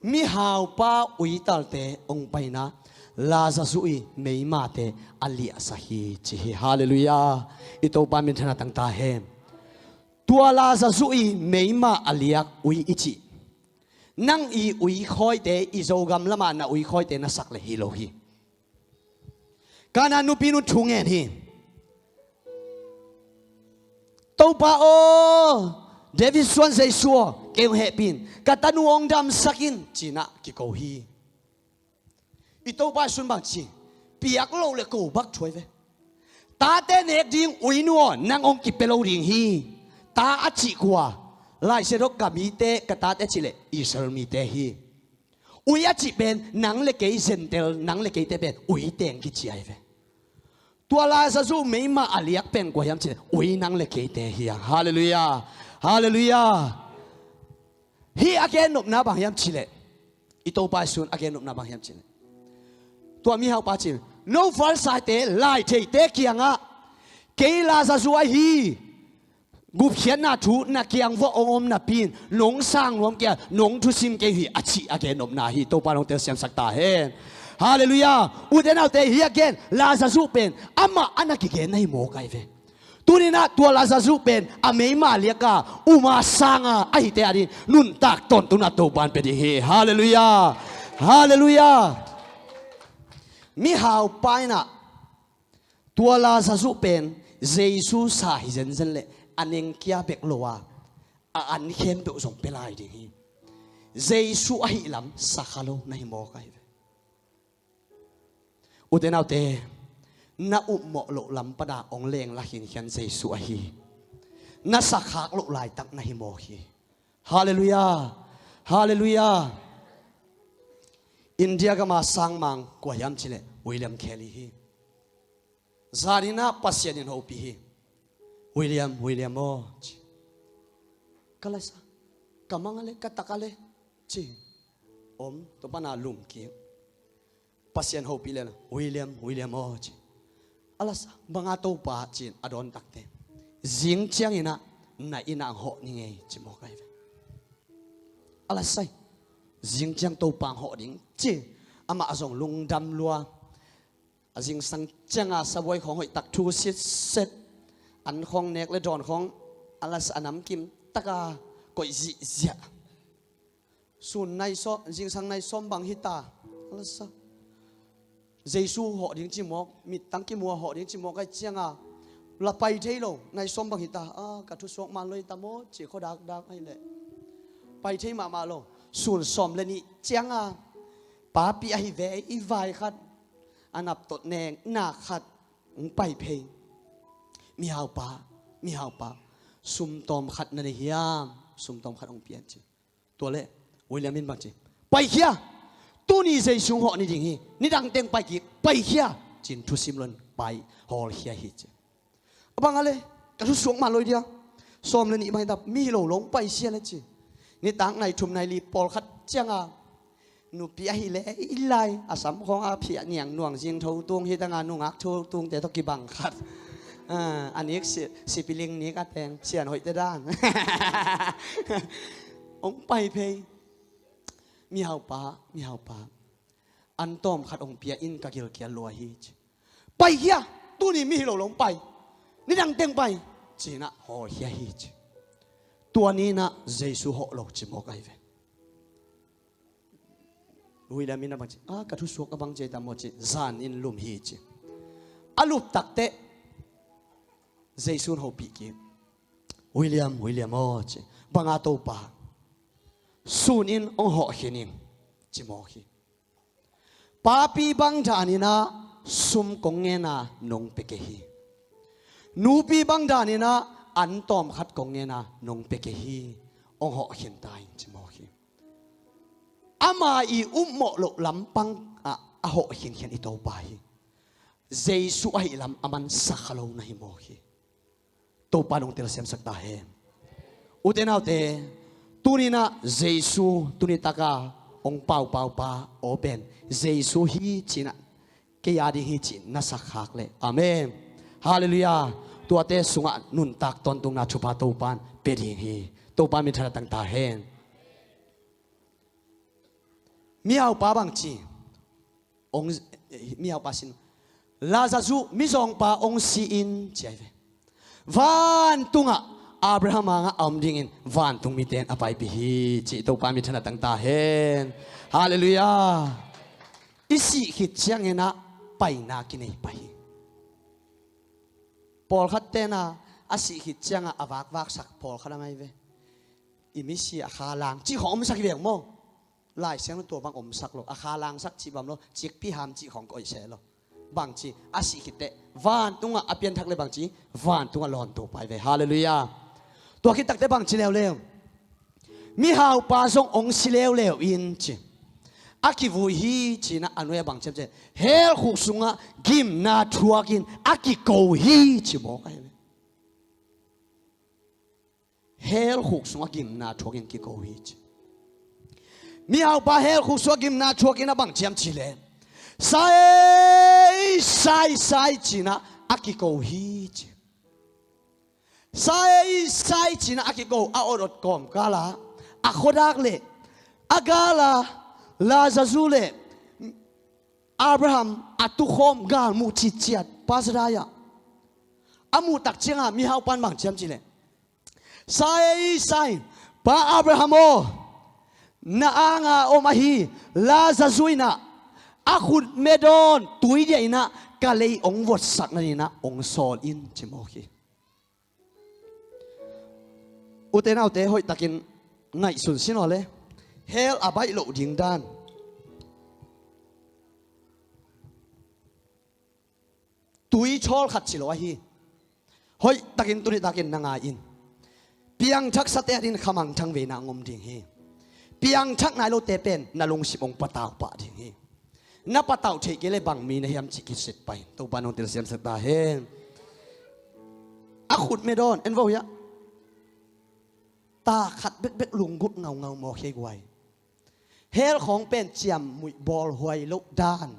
mihaupa uitalte ong paina Lazarus i meimate a liahsak hi ci hi. Halleluiah. I Topa minthanna tangta hen. Tua Lazarus i meima a liak ui i cih, nang i ui khawite, i Zogam lamah na ui khawite na sak le hi lo hi. Kana nupi nun thu ngen hi. Topa aw, David suan Jesu aw, kei hong hehpih in, ka tanu hong damsak in cinah kiko hi. I Topa i sun bangci, piak loh le ko bak thuai ve. Tate nek ding uinu aw, nang hong kipia lo ding hi. Ta a cih kua? Laisiangtho ka mite, ka tate a cih leh Israel mite hi. Ui a cih pen nang le kei Gentile, nang le keite pen ui teng kici ahi ve. Tua Lazarus meima a liak pen kua hiam cih leh ui nang le keite hi a. Halleluiah. Halleluiah. Hih a gennopna bang hiam cih leh, i Topa i sun a gennopna bang hiam cih leh, tua mihaupa cih, no Pharisaite, laitheite kiangah kei Lazarus ahi gupkhiatna thu na kiang vuah hong om napi in nong sang nuam kei a, nong thusim kei uh hi a cih a gennopna hi. Topa nong telsiamsak ta hen. Halleluiah. Ute naute, hih a gen Lazarus pen amah a na kigen na hi mawk ahi ve. Tuninah tua Lazarus pen a meima liaka uma sanga ahite adin nuntak tawntungna Topa in pia ding hi. Halleluiah. Halleluiah. Mihaupa inah tua Lazarus pen Jesu sa hi zenzen leh a nengkia bek lo a, a an khempeuh zong pia lai ding hi. Jesu ahih lam sakha lo na hi mawk ahi ve. Ute naute, na upmawh loh lam pana hong lengla khinkhian Jesu ahi. Na sakhak loh laitak na hi mawk hi. Halleluiah. Halleluiah. India gama sangmang kua hiam cih leh William Carey hi. Zaninah Pasian in hopih hi. William, William aw ci. Ka lasa, ka manga le, ka taka le ci. Om, tua pana lum kik. Pasian hopih le, William, William aw ci. A lasa, banga Topa ci-in a dawn takte, zing cianginah na innah ang hawh ni ngei ci mawk ahi ve. A lasa hi. Zing ciang Topa ang hawh ding ci. Amah zong lungdam lua. A zingsang cianga sabuai khawng hoihtak thu sitset, an khawng nek le dawn khawng a lasa, a namkim taka koih zihziah. Sun nai sawm, zingsang nai sawm bang hita. A lasa, Jesu hawh ding ci mawk, mittang kimu a hawh ding ci mawk ahi cianga la pai thei lo, nai sawm bang hita. A, ka thusuak man lo hita maw ci khuadakdak ahih leh pai thei mahmah lo. Sun sawm le nih cianga papi ahi ve i vai khat, a naptawt neng nak khat hong pai phei. Mihaupa, mihaupa, sumtawm khat na nei hiam? Sumtawm khat hong pia in ci. Tua leh William in bang ci, paikhia. Tuni Jesu hong hawh ni ding hi. Nidang teng pai kik, paikhia ci-in thusim lo in pai hawlkhia hi ci. A bang a le, ka thusuak man lo hi dia. Sawm le nih bang hi ta, mi hi lo lo hong pai sia le ci. Nitak nai thum nai li pawlkhat cianga nupi ahi le i lai, a sam khawng a phiah niang nuang zing tho tung hi tanga nungak tho tungte tawh kibang khat. A, a nik si, sipiling nik a teng sian hoihte dan. Hong pai phei. Mihaupa, mihaupa, an tawm khat hong pia in ka gilkial lua hi ci. Paikhia, tuni mi hi lo lo hong pai. Nidang teng pai. Cinah hawlkhia hi ci. Tua ninah Jesu hawh lo ci mawk ahi ve. William in a bang ci, a, ka thusuak a bang ci ta maw ci, zan in lum hi ci. A lup takteh Jesu in hopih kik. William, William aw, ci. Bang a Topa, sun in hong hawh khin ing, ci mawk hi. Papi bang danin ah sum kong ngen a nong pia kei hi. Nupi bang danin ah an tawmkhat kong ngen a nong pia kei hi. Hong hawh khin ta ing, ci mawk hi. Ama i upmawh loh lampang ah a hawh khinkhian i Topa hi. Jesu ahih lam a mansak kha lo na hi mawk hi. Topa nong telsiamsak ta hen. Ute naute, tuni-in ah Jesu tuni taka hong paupaupa aw pen Jesu hi ci-in ah kei a ding hi ci-in na sak khak leh. Amen. Halleluiah. Tuate sungah nuntak tawntungna thupha Topa in pia ding hi. Topa minthanna tang ta hen. Mihaupa bang ci? Hong, mihaupa sin, Lazarus, mizawngpa hong si in, ci ahi ve. Vantungah Abraham hangah a om dingin vantung mite in a paipih hi, ci. Topa minthanna tang ta hen. Halleluiah. I sih khit ciangin ah paina kinei pah hi. Pawlkhat ten ah a sih khit ciangah a vakvaksak pawlkhat a ngai ve. I misi a kha lang cih khawng omsak hi ve maw? Lai Siangtho tua bang omsak lo, a kha langsak cih bang lo, cikpi ham cih khawng ka oih se lo. Bang ci, a sih khit teh vantungah a pianthak leh bang ci, vantungah lawn to pai ve. Halleluiah. Tua khit takteh bang ci leuleu? Mihaupa zong hong si leuleu in ci. A kivui hi ci-in ah a nuai ah bang ci hiam cih leh, hell khuk sungah gimna thuakin a kiko hi ci mawk ahi ve. Hell khuk sungah gimna thuakin kiko hi ci. Mihaupa hell khuk sungah gimna thuakin a bang ci hiam cih leh, sa ei, sa ei, sa ei ci-in ah a kiko hi ci. Sa ei, sa ei ci-in ah a kiko, a otot kawmkal ah a khuadak leh a gal ah Lazarus leh Abraham a tukhawm galmuh citciat Pa Zakaria a muh tak ciangah mihaupa in bang ci hiam cih leh, sa ei, sa ei, Pa Abraham aw, na anga om ahi Lazarus in ah a khutme dawn tui diah in ah ka lei hong votsak nadingin ah hong sawl in ci mawk hi. Ute naute, hoihtakin ngaihsun sin aw le. Hell a baih loh ding dan. Tui thawl khat ci lo ahi. Hoihtakin tuni takin na ngai in. Piangthaksate adingin khamangthang veina hong om ding hi. Piangthak nai lote pen na lungsim hong patau pah ding hi. Na patauh theih kei leh bang mi na hiam cih kisit pah in. Topa nong telsiamsak ta hen. A khutme dawn en vo hiah. Ta khat bekbek lunggulh ngaungau mawk hi guai. Hell khawng pen ciamnuih bawlhuai loh dan.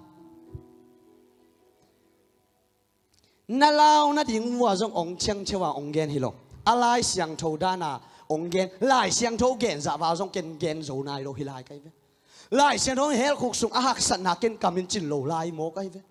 Na lau nading uh ah zong hong ciangciang a hong gen hi lo. A Lai Siangtho dan a hong gen, Lai Siangtho gen zah a zong ken gen zo nai lo hi lai ka hi ve. Lai Siangtho in hell khuk sung a haksatna ken kamin cin lo lai mawk ka hi ve.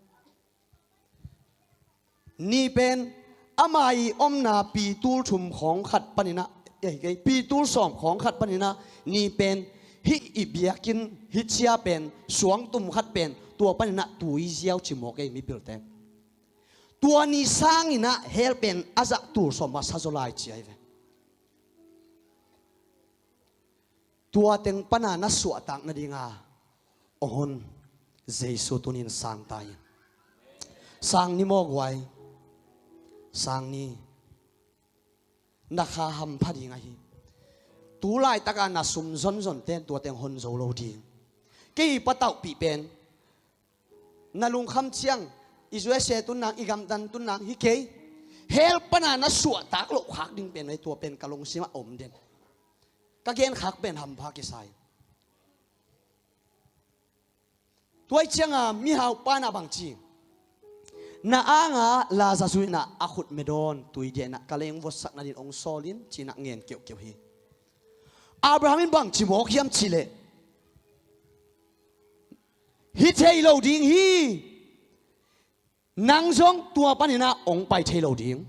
Ni pen ama i omna pitul thum khawng khat panin ah, eh, eh, pitul sawm khawng khat panin ah, ni pen hih i biakinn hih cia pen suangtum khat pen tua panin ah tui ziau ci mawk ei mipilte. Tua ni sangin ah hell pen a zah tul sawm a sa zaw lai ci ahi ve. Tua teng pana na suahtak nadinga hong hon Jesu tunin sang ta in. Sang ni maw guai. Sang ni. Na kha hampha ding ahi. Tu laitaka na sum zonzonte in tua teng hon zo lo ding. Kei i patauhpih pen na lungkham ciang, i U S A tun nang, i gamdang tun nang hi kei. Hell pana na suahtak loh khak ding pen ahi, tua pen ka lungsimah om den. Ka genkhak pen hampha kisai. Tua i cianga mihau pana bang ci? Na anga Lazarus in ah a khutme dawn tui diah in ah ka lei hong votsak nadin hong sawl in ci-in ah ngen keuhkeuh hi. Abraham in bang ci mawk hiam cih leh, hi thei lo ding hi. Nang zong tua panin ah hong pai thei lo ding.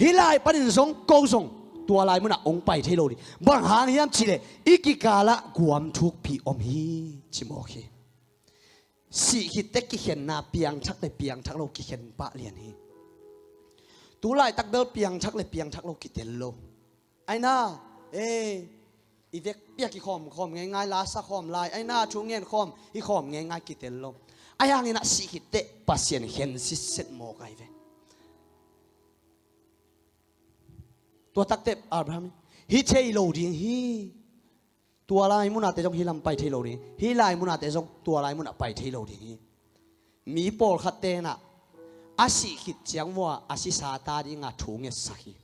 Hih lai panin zong ko zong tua lai munah hong pai thei lo ding. Bang hang hiam cih leh i kikalah guam thukpi om hi ci mawk hi. Sih khit teh kikhenna piangthak le piangthak lo kikhen pah lian hi. Tu laitak bel piangthak le piangthak lo kitel lo. Aina, eh, i vekpi-a kikhawm khawm ngeingai, la sa khawm lai, aina thu ngen khawm hi khawm ngeingai kitel lo. Ahi hangin a sih khit teh Pasian khen sitset mawk ahi ve. Tua takteh Abraham hi thei lo ding hi. Tua lai munah teh zong hih lam pai thei lo ding hi. Hih lai munah teh zong tua lai munah pai thei lo ding hi. Mi pawlkhat tenah a sih khit ciang vua a sisa ta dinga thu ngetsak hi.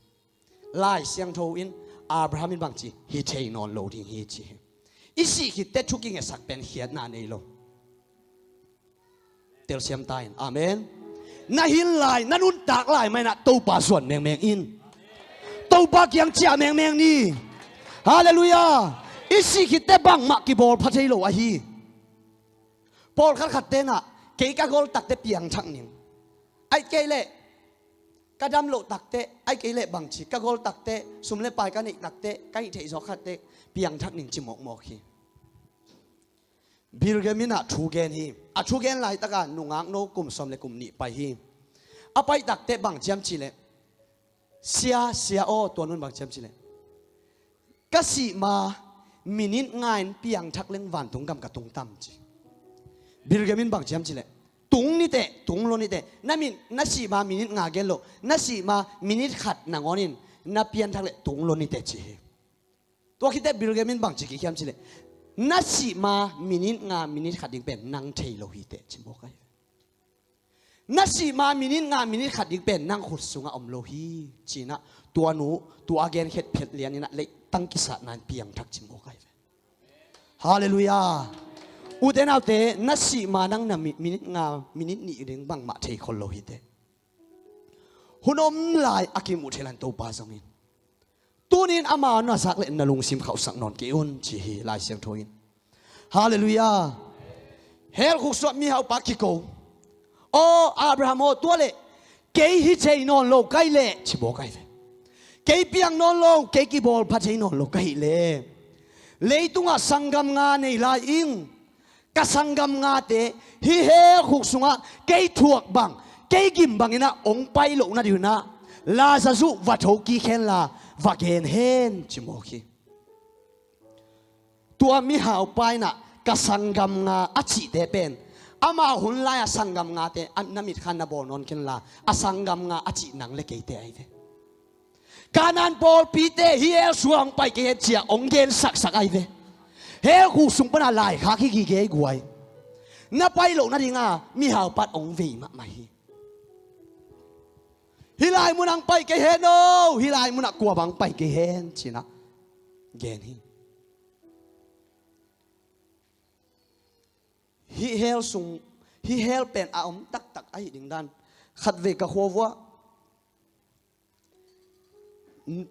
Lai Siangtho in Abraham in bangci hi thei nawn lo ding hi ci hi. I sih khit teh thu kingetsak pen khiatna nei lo. Telsiam ta in. Amen. Na hin lai, na nuntak lai mah inah Topa zuan mengmeng in. Topa kiang ciah mengmeng ni. Halleluiah. I sih khit teh bangmah kibawl pha thei lo ahi. Pawlkhat khat tenah kei ka gol takteh piangthak ning. Ai kei leh ka dam loh takteh, ai kei leh bangci ka gol takteh, sum le pai ka neih takteh, ka hih theih zawk khat teh piangthak ning ci mawkmawk hi. Bilgem in ah thu gen hi. A thu gen laitaka nungak no kum sawm le kum nih pai hi. A pai takteh bang ciam cileh, sia, sia aw, tua nun bang ciam cileh, ka sih ma minit nga in piangthak leng vantung gam ka tung tam ci. Bilgem in bang ciam cileh, tung niteh, tung lo niteh. Na min, na sih ma minit nga gen lo, na sih ma minit khat nangawn in na pianthak leh tung lo niteh ci hi. Tua khitteh Bilgem in bangci kikhiam cileh, na sih ma minit nga minit khat ding pen nang thei lo hiteh ci mawk ahi. Na sih ma minit nga minit khat ding pen nang khut sungah om lo hi. Cinah tua nu, tua a gen khet phet lianinah leihtang kisahna in piangthak ci mawk ahi ve. Halleluiah. Ute naute, na sih ma nang na mi-, minit nga minit nih ding bangmah thei khol lo hiteh. Hun om lai a kimuh thei lan Topa zongin tunin ama na zak le na lungsim khauhsak nawn kei un ci hi Lai Siangtho in. Halleluiah. Hell khuk sungah mihaupa kiko. Aw Abraham aw, tua leh kei hi thei nawn lo ka hih leh ci mawk ahi ve. Kei piang nawn lo, kei kibawl pha thei nawn lo ka hih leh leitungah sanggam nga nei lai ing. Ka sanggam ngate hih hell khuk sungah kei thuak bang, kei gim banginah hong pai loh nadinginah Lazarus va tho kik henla va gen hen ci mawk hi. Tua mihaupa inah ka sanggam nga a cihte pen ama hun lai-a sanggam ngate a na mitkhan na bawl nawn kenla a sanggam nga a cih nang le keite ahi ve. Kanaan pawlpite hih hell sungah hong pai kei hen ci-a hong gensaksak ahi ve. Hell khuk sung pana laikhak hi gige guai. Na pai loh nadinga mihaupa in hong vei mahmah hi. Hih lai munah hong pai kei hen aw, hih lai munah kua bang hong pai kei hen cinah gen hi. Hih hell sung, hih hell pen a om taktak ahi ding dan khatvei ka khua vuah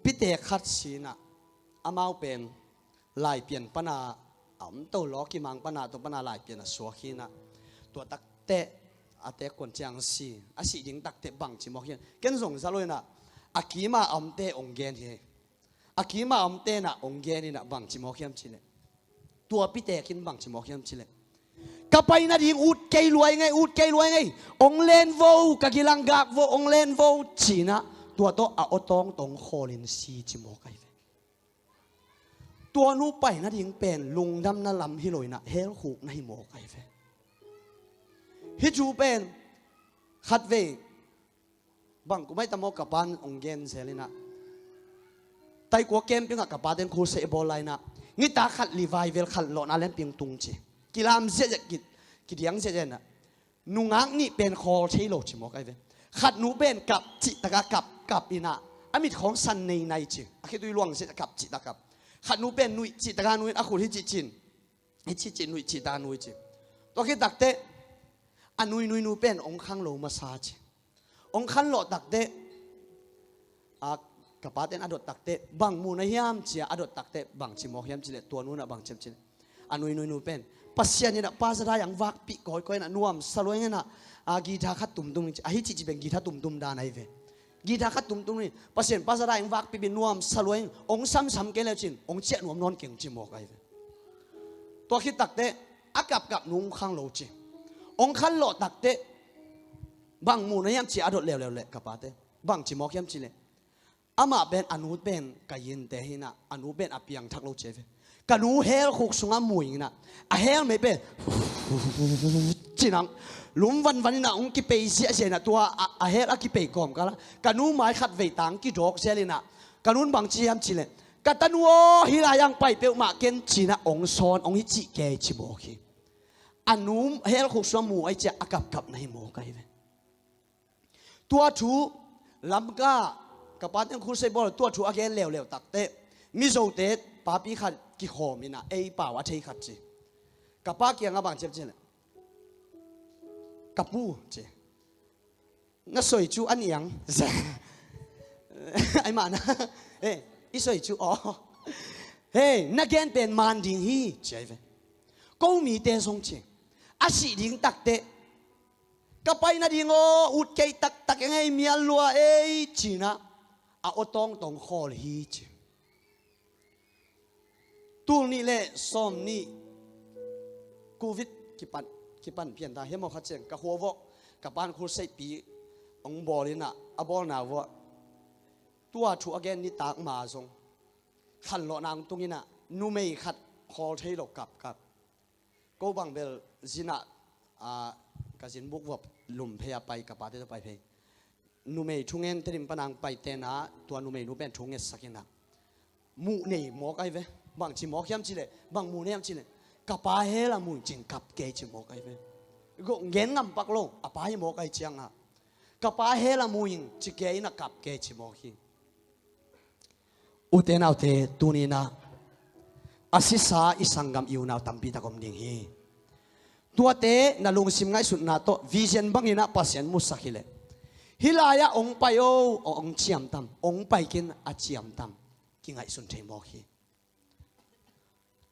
pite khat sinah amau pen Laipian pana a om to law, kimang pana to pana Laipian a suak hinah tua takteh a teek kuan ciang si, a sih ding takteh bangci mawk hian ken zong za lo inah a kima a omte hong gen hi. A kima a omte inah hong gen inah bangci mawk hiam cileh, tua piteek in bangci mawk hiam cileh, ka pai nading ut kei luai ngei, ut kei luai ngei. Hong len vo, ka gilang gak vo, hong len vo cinah tua tawh a aw tawngtawng khawlin si ci mawk ahi ve. Tua nu pai nading pen lungdamna lam hi lo inah hell khuk na hi mawk ahi ve. Hih thu pen khatvei bang kum ahi ta maw, ka pan hong gen zel inah Taikua camping ah ka paten khulseh i bawl lai inah ngitak khat revival khat lawhna lemping tung ci. Kilam ziahziah, ki, kidiang ziahziah inah nungak nih pen khawl thei lo ci mawk ahi ve. Khat nu pen kap cihtaka kap, kap inah a mit khawng san neinai ci. A khitui luang ziahziah kap cihtaka kap. Khat nu pen nuih cihtaka nuih in a khut hi cih cin, hi cih cin, nuih cihta nuih ci. Tua khit takteh a nuinui nu pen hong khang lo masa ci. Hong khanlawh takteh a, ka paten a dot takteh bang muhna hiam cia a dot takteh bangci mawk hiam cileh, tua nunah bangci hiam cileh, a nuinui nu pen Pasian inah pa Zadai ang vakpih kawikawi inah nuamsa luai ngenah a guitar khat tumtum ning ci. A hi cihcih pen guitar tumtum dan ahi ve. Guitar khat tumtum ning Pasian pa Zadai ang vakpih bin nuamsa luai in hong samsam kei leu cin hong ciah nuam nawn keng ci mawk ahi ve. Tua khit takteh a kapkap nu hong khang lo ci. Hong khanlawh takteh bang muhna hiam cia a dot leuleu leh ka pate bangci mawk hiam cileh, Amah pen a nu pen ka yinte hi inah, a nu pen a piangthak lo ci ve. Ka nu hell khuk sungah mu inah, a hell mei pen cinang lum vanvan inah hong kipei ziahziah inah, tua a, a hell a kipei kawmkalah ka nu mai khat vei tang kidawk zel inah, ka nun bang ci hiam cih leh, ka tanu aw, hih lai-ah hong pai peuhmah ken ci inah hong sawn, hong hi cih kei ci mawk hi. A nu hell khuk sungah mu ahih ciang a kapkap na hi mawk ahi ve. Tua thu Lamka, ka pa teng khut sei bawl, tua thu a gen leuleu takteh, Mizote papi khat kikhawm inah ei pau a thei khat ci. Ka pa kiangah bang ci hiam cih leh, ka pu ci, na soi cu a niang. Ai mah na, eh, i soi cu aw. Hei, na gen pen man ding hi ci ahi ve. Ko mite zong ci, a sih ding takteh, ka pai nading aw, ut kei taktak eng ei, mial lua ei ci inah a aw tawngtawng khawl hi ci. Tul nih le sawm nih Covid kipan, kipan pian ta hiam aw, kha ciang ka khua vuah ka pan khut seihpi hong bawl inah, a bawlna vuah tua thu a gen nitak ma zong khanlawhna hong tung inah, numei khat khawl thei lo kapkap. Ko bang bel zin ah, ah, ka zin buk vuah lum phei a pai, ka pate tawh pai phei. Numei thungen Tedim pan hong pai tenah, tua numei nu pen thu ngetsak inah, muh nei mawk ahi ve. Bang ci mawk hiam cih leh, bang muh nei hiam cih leh, ka pa hell a mu in ci-in kap kei ci mawk ahi ve. Gen ngam pak lo, a pa hi mawk ahih ciangah, ka pa hell a mu in ci kei inah kap kei ci mawk hi. Ute naute, tuni inah a sisa i sanggam i unau tampi tak om ding hi. Tuate na lungsim ngaihsutna tawh vision bang inah Pasian musak hi leh, hih lai-ah hong pai aw, hong ciamtam, hong pai ken a ciamtam, kingaihsun thei mawk hi.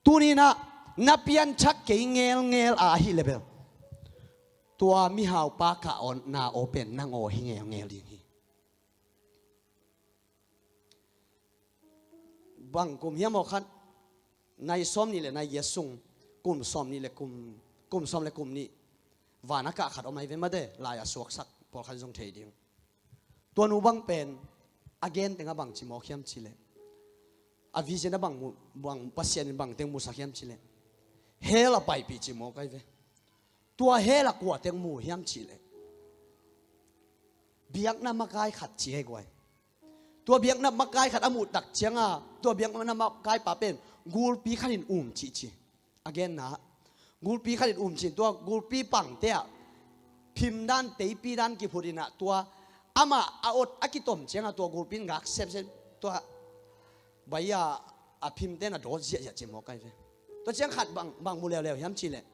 Tuni inah na pianthak kei ngelngel a ahih leh bel, tua mihaupa kah aw, na aw pen nang aw hi ngelngel ding hi. Bang kum hiam aw khat, nai sawm nih le nai giat sung, kum sawm nih le kum, kum sawm le kum nih, van a kah khat om ahi ve, mate, lai a suaksak pawlkhat zong thei ding. Tua nu bang pen a gen tengah bang ci mawk hiam cih leh, a vision ah bang mu, bang Pasian in bang teng musak hiam cih leh, hell a paipih ci mawk ahi ve. Tua hell ah kua teng mu hiam cih leh, biakna makai khat ci hi guai. Tua biakna makai khat a muh tak ciangah, tua biakna makaipa pen gulpi khat in um cih ci. A genna ah, gulpi khat in um cih, tua gulpi pangte ah phim dan, teipi dan kiphut inah, tua amah a ot a kitom ciangah tua gulpi in gak semsem, tua bai-ah a phimte na dawt ziahziah ci mawk ahi ve. Tua ciang khat bang, bang mu leuleu hiam cih leh,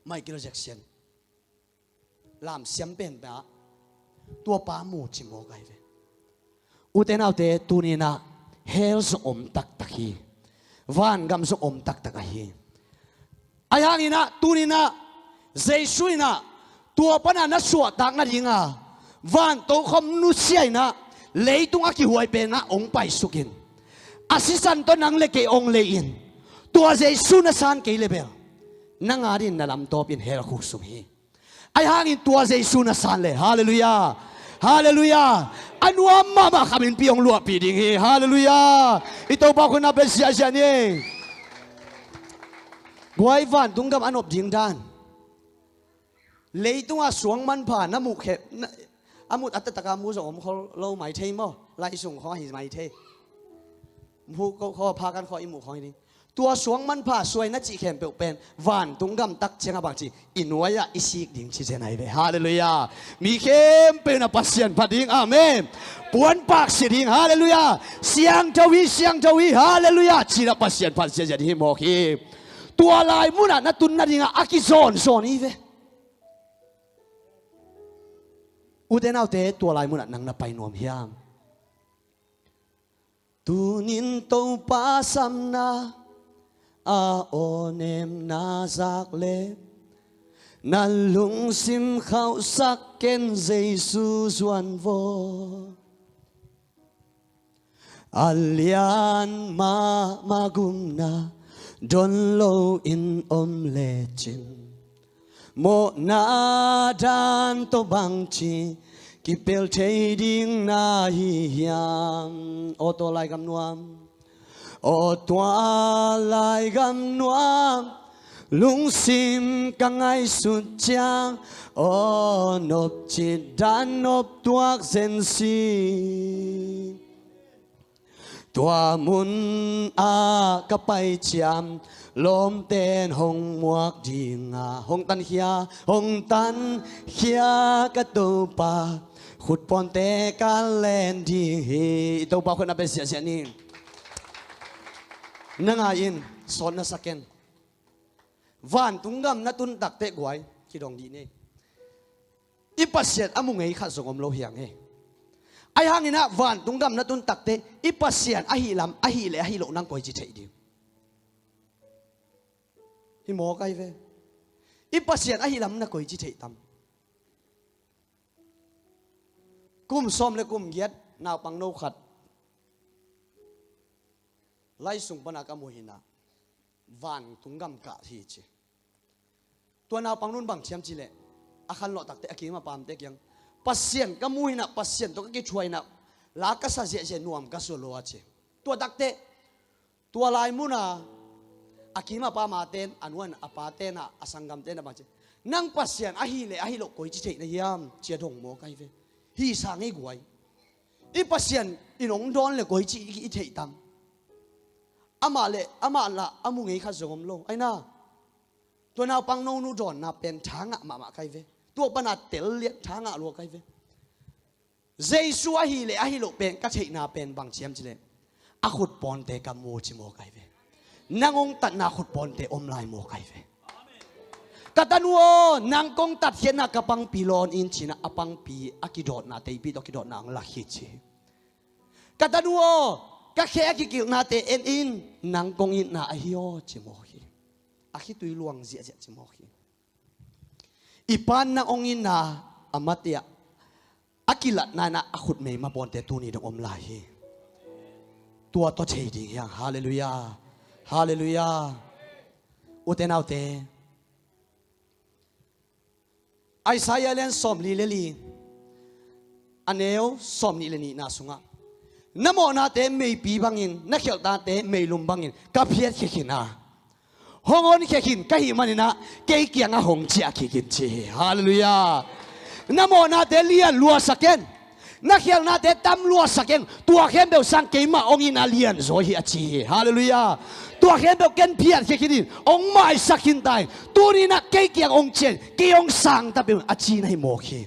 Michael Jackson. Lamsiam penpa, tuapa mu ci mawk ahi ve. Ute naute, tuni inah hell zong om taktak hi. Vangam zong om taktak ahi. Ahi hang inah tuni inah Jesu inah tua panah na suahtak nadinga vantokhom nusia inah leitung a kihuai penah hong paisuk in, a sisan tawh nang le kei hong lei in, tua Jesu na san kei leh bel, nang adingin na lamtawp in hell khuk sung hi. Ahi hangin tua Jesu na san leh, halleluiah, halleluiah, a nuam mahmah khaminpi hong luahpih ding hi. Halleluiah. I Topa khut na pia ziahziah ni. Guai, vantung gam a nop ding dan, leitungah suang manpha na muh khe, na, a mut a taktak a mu zong om khol lo mai thei maw? Lai sung khawng ahi mai thei. Muh ko khaw, pha kan khaw i muh khawng hi ding. Tua suang manpha suai na cih khempeuh pen vantung gam tak ciangah bang ci, i nuai-ah i sik ding ci zen ahi ve. Halleluiah. Mi khempeuh na Pasian phat ding. Amen. Puanpak sia ding. Halleluiah. Siangtho hi, siangtho hi. Halleluiah. Ci-in ah Pasian phat ziahziah ding hi mawk hi. Tua lai munah na tun nadingah a kizawnzawn hi ve. Ute naute, tua lai munah nang na pai nuam hiam? Tunin Topa samna a awnemna zak leh, na lungsim khauhsak ken Jesu zuan vaw. A lian mahmah gupna don loin om lecin, mawhna dan tawh bangci i pel thei ding na hi hiam? Aw tua lai gam nuam, aw tua lai gam nuam, lungsim ka ngaihsut ciang, aw nopcit dan nop tuak zen si. Tua mun ah ka pai ciang, lawmten hong muak ding a, hong tankhia, hong tankhia ka Topa, khutpawnte ka len ding hi. I Topa khut na beh siahsiah ni. Na ngai in, sawt na sa ken. Vantung gam na tun takteh guai, kidong dih ni. I Pasian a mu ngei khat zong om lo hi hang e. Ahi hangin ah vantung gam na tun takteh i Pasian ahih lam, ahih leh ahih loh nang koici theih ding? Hi mawk ahi ve. I Pasian ahih lam na koici theih tam? Kum sawm le kum giat naupang no khat lai sung pana ka mu hi-in ah, vantung gam kah hi ci. Tua naupang nun bang ci hiam cih leh, a khanlawh takteh a kim a pamte kiang, Pasian ka mu hi-in ah, Pasian tawh ka kithuah hi-in ah, la ka sa ziahziah, nuam ka suak lo a ci. Tua takteh, tua lai mun a, a kim a pam a ten, a nu in, a pa ten ah, a sanggamte in ah bang ci, nang Pasian ahih leh ahih loh koici theih na hiam, ci-a dong mawk ahi ve. Hi sang ei guai. I Pasian in hong dawn leh koici i, i theih tam? Amah leh, amah lah a mu ngei khat zong om lo. Ahi na, tua naupang no nu dawnna pen thangah mahmah ka hi ve. Tua pana tel lian thangah lua ka hi ve. Jesu ahih leh ahih loh pen ka theihna pen bang ci hiam cih leh, a khutpawnte ka mu ci mawk ahi ve. Nang hong tatna khutpawnte om lai mawk ahi ve. Ka tanu aw, nang kong tatkhiatna ka pangpi lawn in ci-in ah, a pangpi a kidawtna, teipi tawh kidawtna hong lak hi ci. Ka tanu aw, ka khe a kikilhnate en in, nang kong itna ahi aw ci mawk hi. A khitui luang ziahziah ci mawk hi. I pa'n nang hong itna a mate ah a kilatna in ah a khut meima pawnte tuni dong om lai hi. Tua tawh thei ding hi hang. Halleluiah. Halleluiah. Ute naute, Isaiah lian sawmli le li, a neu sawmnih le nihna sungah, na mawhnate meipi bangin, na khialhnate meilum bangin ka phiatkhia khin a, hong honkhia khin ka hih manin ah kei kiangah hong ciah kik in ci hi. Halleluiah. Na mawhnate lian luasak in, na khialhnate tam luasak in, tua khempeuh sang keimah hong itna lian zaw hi a ci hi. Halleluiah. Tua khempeuh ken phiatkhia khin in, hong maisak khin ta in, tuni-in ah kei kiang hong ciah in, kei hong sang ta peuh in a ci na hi mawk hi.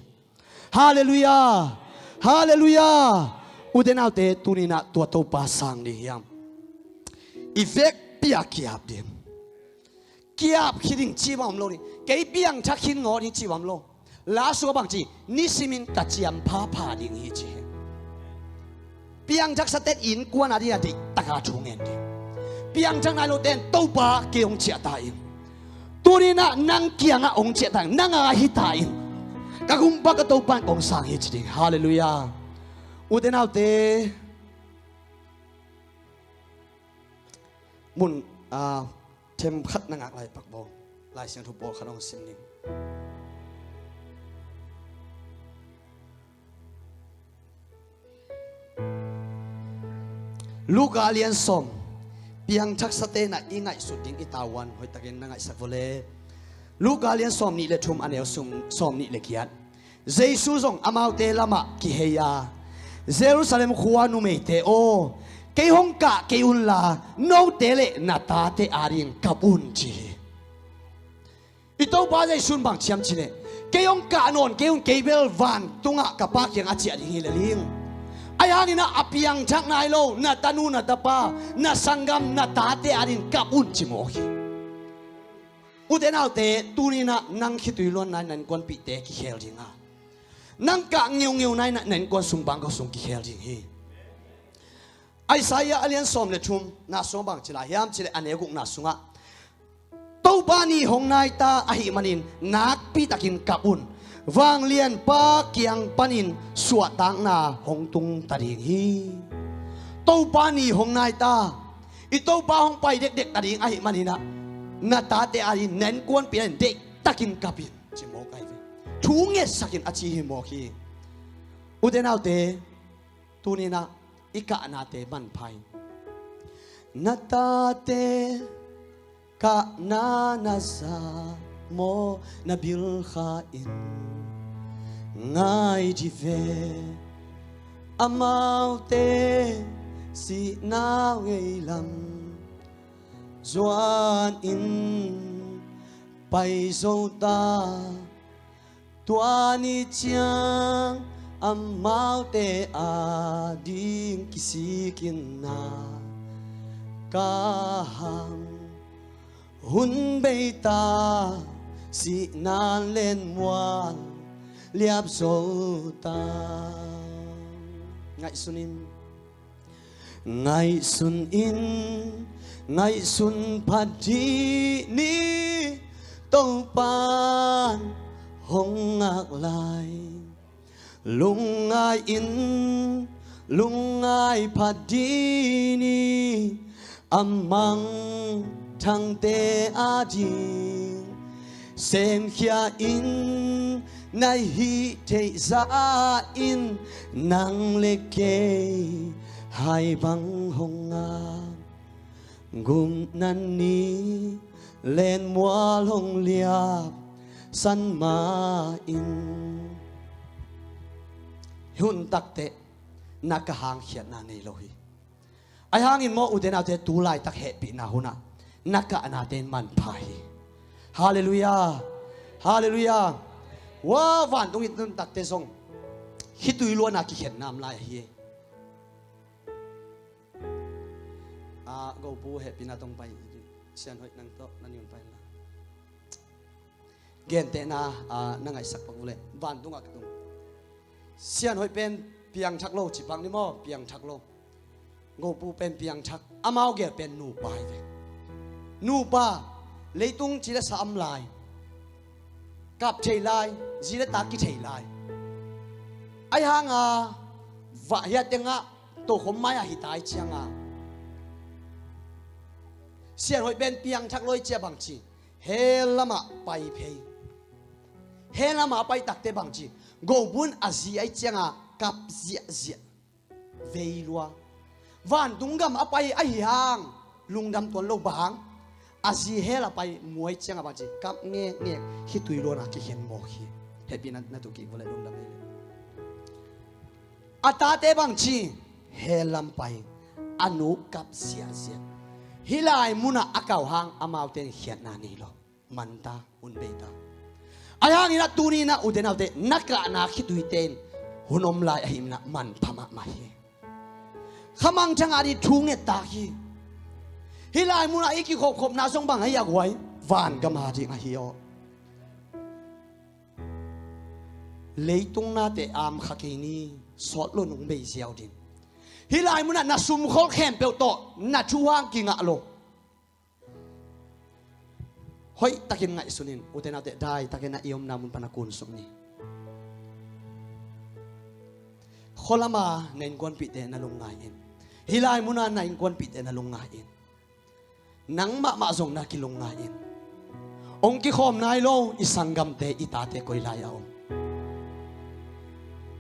Halleluiah. Halleluiah. Ute naute, tuni-in ah tua Topa sang ding hiam? I vekpi-a kiap ding. Kiap khia ding cih bang om lo ding. Kei piangthak khin ngawh ding cih bang om lo. La sungah bang ci, nisimin ka ciam phapha ding hi ci hi. Piangthaksa ten innkuan a dingin a deihtaka thu ngen ding. Piangthak nai lo ten, Topa kei hong ciah ta in. Tuni-in ah nang kiangah hong ciah ta in, nang a hi ta in. Ka gumpa ka Topa in kong sang hi ci ding. Halleluiah. Ute naute, mun, ah, themkhat na ngak lai pak bo. Lai Siangtho pawlkhat hong sim ning. Luka lian sawm, piangthaksate in ah i ngaihsut ding i tavuan hoihtakin na ngaihsak vawh le. Luka lian sawmnih le thum, a neu sawm, sawmnih le giat. Jesu zong amaute lamah kihei a, Jerusalem khua numeite aw, kei hong kah kei unla, note le na tate adingin kap un ci hi. I Topa Jesu in bang ci hiam cih leh, kei hong kah nawn kei un, kei bel vantungah ka Pa kiangah ciah ding hi lel ing. Ahi hangin ah a piangthak nai lo na tanu na tapa, na sanggam, na tate adingin kap un ci mawk hi. Ute naute, tuni-in ah nang khitui luanna in na innkuanpihte kikhel ding a, nang kah ngeungeuna in ah na innkuan sung bangkua sung kikhel ding hi. Isaiah a lian sawm le thum na sungah bang ci lai hiam cih leh, a neu gukna sungah, Topa ni hong nai ta ahih manin nakpitakin kap un. Vanglianpa kiang panin suahtakna hong tung ta ding hi. Topa ni hong nai ta, i Topa hong pai dekdek ta ding ahih manin ah, na tate adingin, na innkuanpih adingin deihtakin kap in ci mawk ahi ve. Thu ngetsakin a ci hi mawk hi. Ute naute, tuninah i kahnate manpha hi. Na tate kahna na za maw, na bilkha in ngai dih ve. Amaute sihna ngeilam zuan in pai zo ta. Tua ni ciang amaute ading kisikinna ka hang hun bei ta, sihna lenmual liap zo ta. Ngaihsun in, ngaihsun in, ngaihsun phat dih ni, Topan hong ngak lai. Lungngai in, lungngai phat dih ni, a mangthangte ading semkhia in, na hih theih zah in, nang le kei hai bang hong ngak, gupna ni lenmual hong liap san ma in. Hun takteh na ka hang khiatna nei lo hi. Ahi hangin maw, ute naute, tu laitak hehpihna hunah na kahnate in manpha hi. Halleluiah. Halleluiah. Wa, vantung i tun takteh zong khitui luana kikhenna om lai ahi. A, Gopu hehpihna tawh pai, Sian Hoih nang tawh na niun pai la. Gentehna, a, na ngaihsak pak uh leh vantungah ka tung. Sian Hoih pen piangthak lo, ci pak ni maw, piangthak lo. Gopu pen piangthak, amau gel pen nupa hi ve. Nupa, leitung ci le sa om lai. Kap thei lai, zi le ta kithei lai. Ahi hanga, vah hiat tengah, tokhom mai-ah hi ta i cianga, Sian Hoih pen piangthak lo i cia bang ci, hell lamah pai phei. Hell lamah a pai takteh bang ci, Gopu in a zi a i cianga kap ziahziah, vei lua. Vantung gam a pai ahi hang lungdam tuan lo bang, a zi hell a pai mu a i cianga bang ci, kap ngekngek, khitui luana kikhen mawk hi. Hehpihna na tuh kik uh leh lungdam hi. A tate bang ci, hell lam pai, a nu kap ziahziah. Hih lai munah a kah uh hang amaute in khiatna nei lo. Manta, hun bei ta. Ahi hangin a tuninah ute naute, na kahna khituite in hun om lai ahi manin manpha mahmah hi. Kha mangthang a ding thu nget ta hi. Hih lai munah i kikhopkhopna zong bang ahi a guai, vangam a ding ahi aw. Leitung nate am kha kei ni, sawt lo nung bei ziau ding. Hih lai munah na sumkhol khempeuh tawh na thu hang kingah lo. Hoihtakin ngaihsun in, ute naute, daitakin a i omna mun pana kunsuk ni. Khualama na innkuanpihte na lungngai in. Hih lai muna na innkuanpihte na lungngai in. Nang mahmah zong na kilungngai in. Hong kikhawm nai lo i sanggamte, i tate koi lai a om.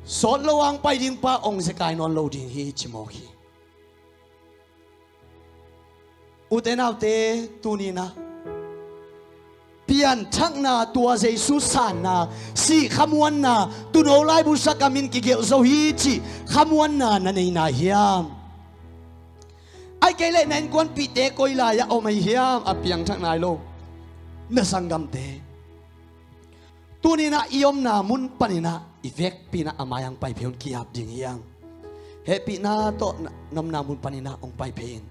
Sawt lo hong pai ding pa hong zekai nawn lo ding hi, ci mawk hi. Ute naute, tuninah pianthakna, tua Jesu sanna, sih khamuanna, tuuno laibu sakam in kigelh zo hi cih khamuanna na nei nai hiam? Ahih kei leh na innkuanpihte koi lai-ah om ahi hiam, a piangthak nai lo na sanggamte? Tuninah i omna mun paninah i vekpi inah a mai-ah hong pai phei un, ki-ap ding hiam? Hehpihna tawh na omna mun paninah hong pai phei in.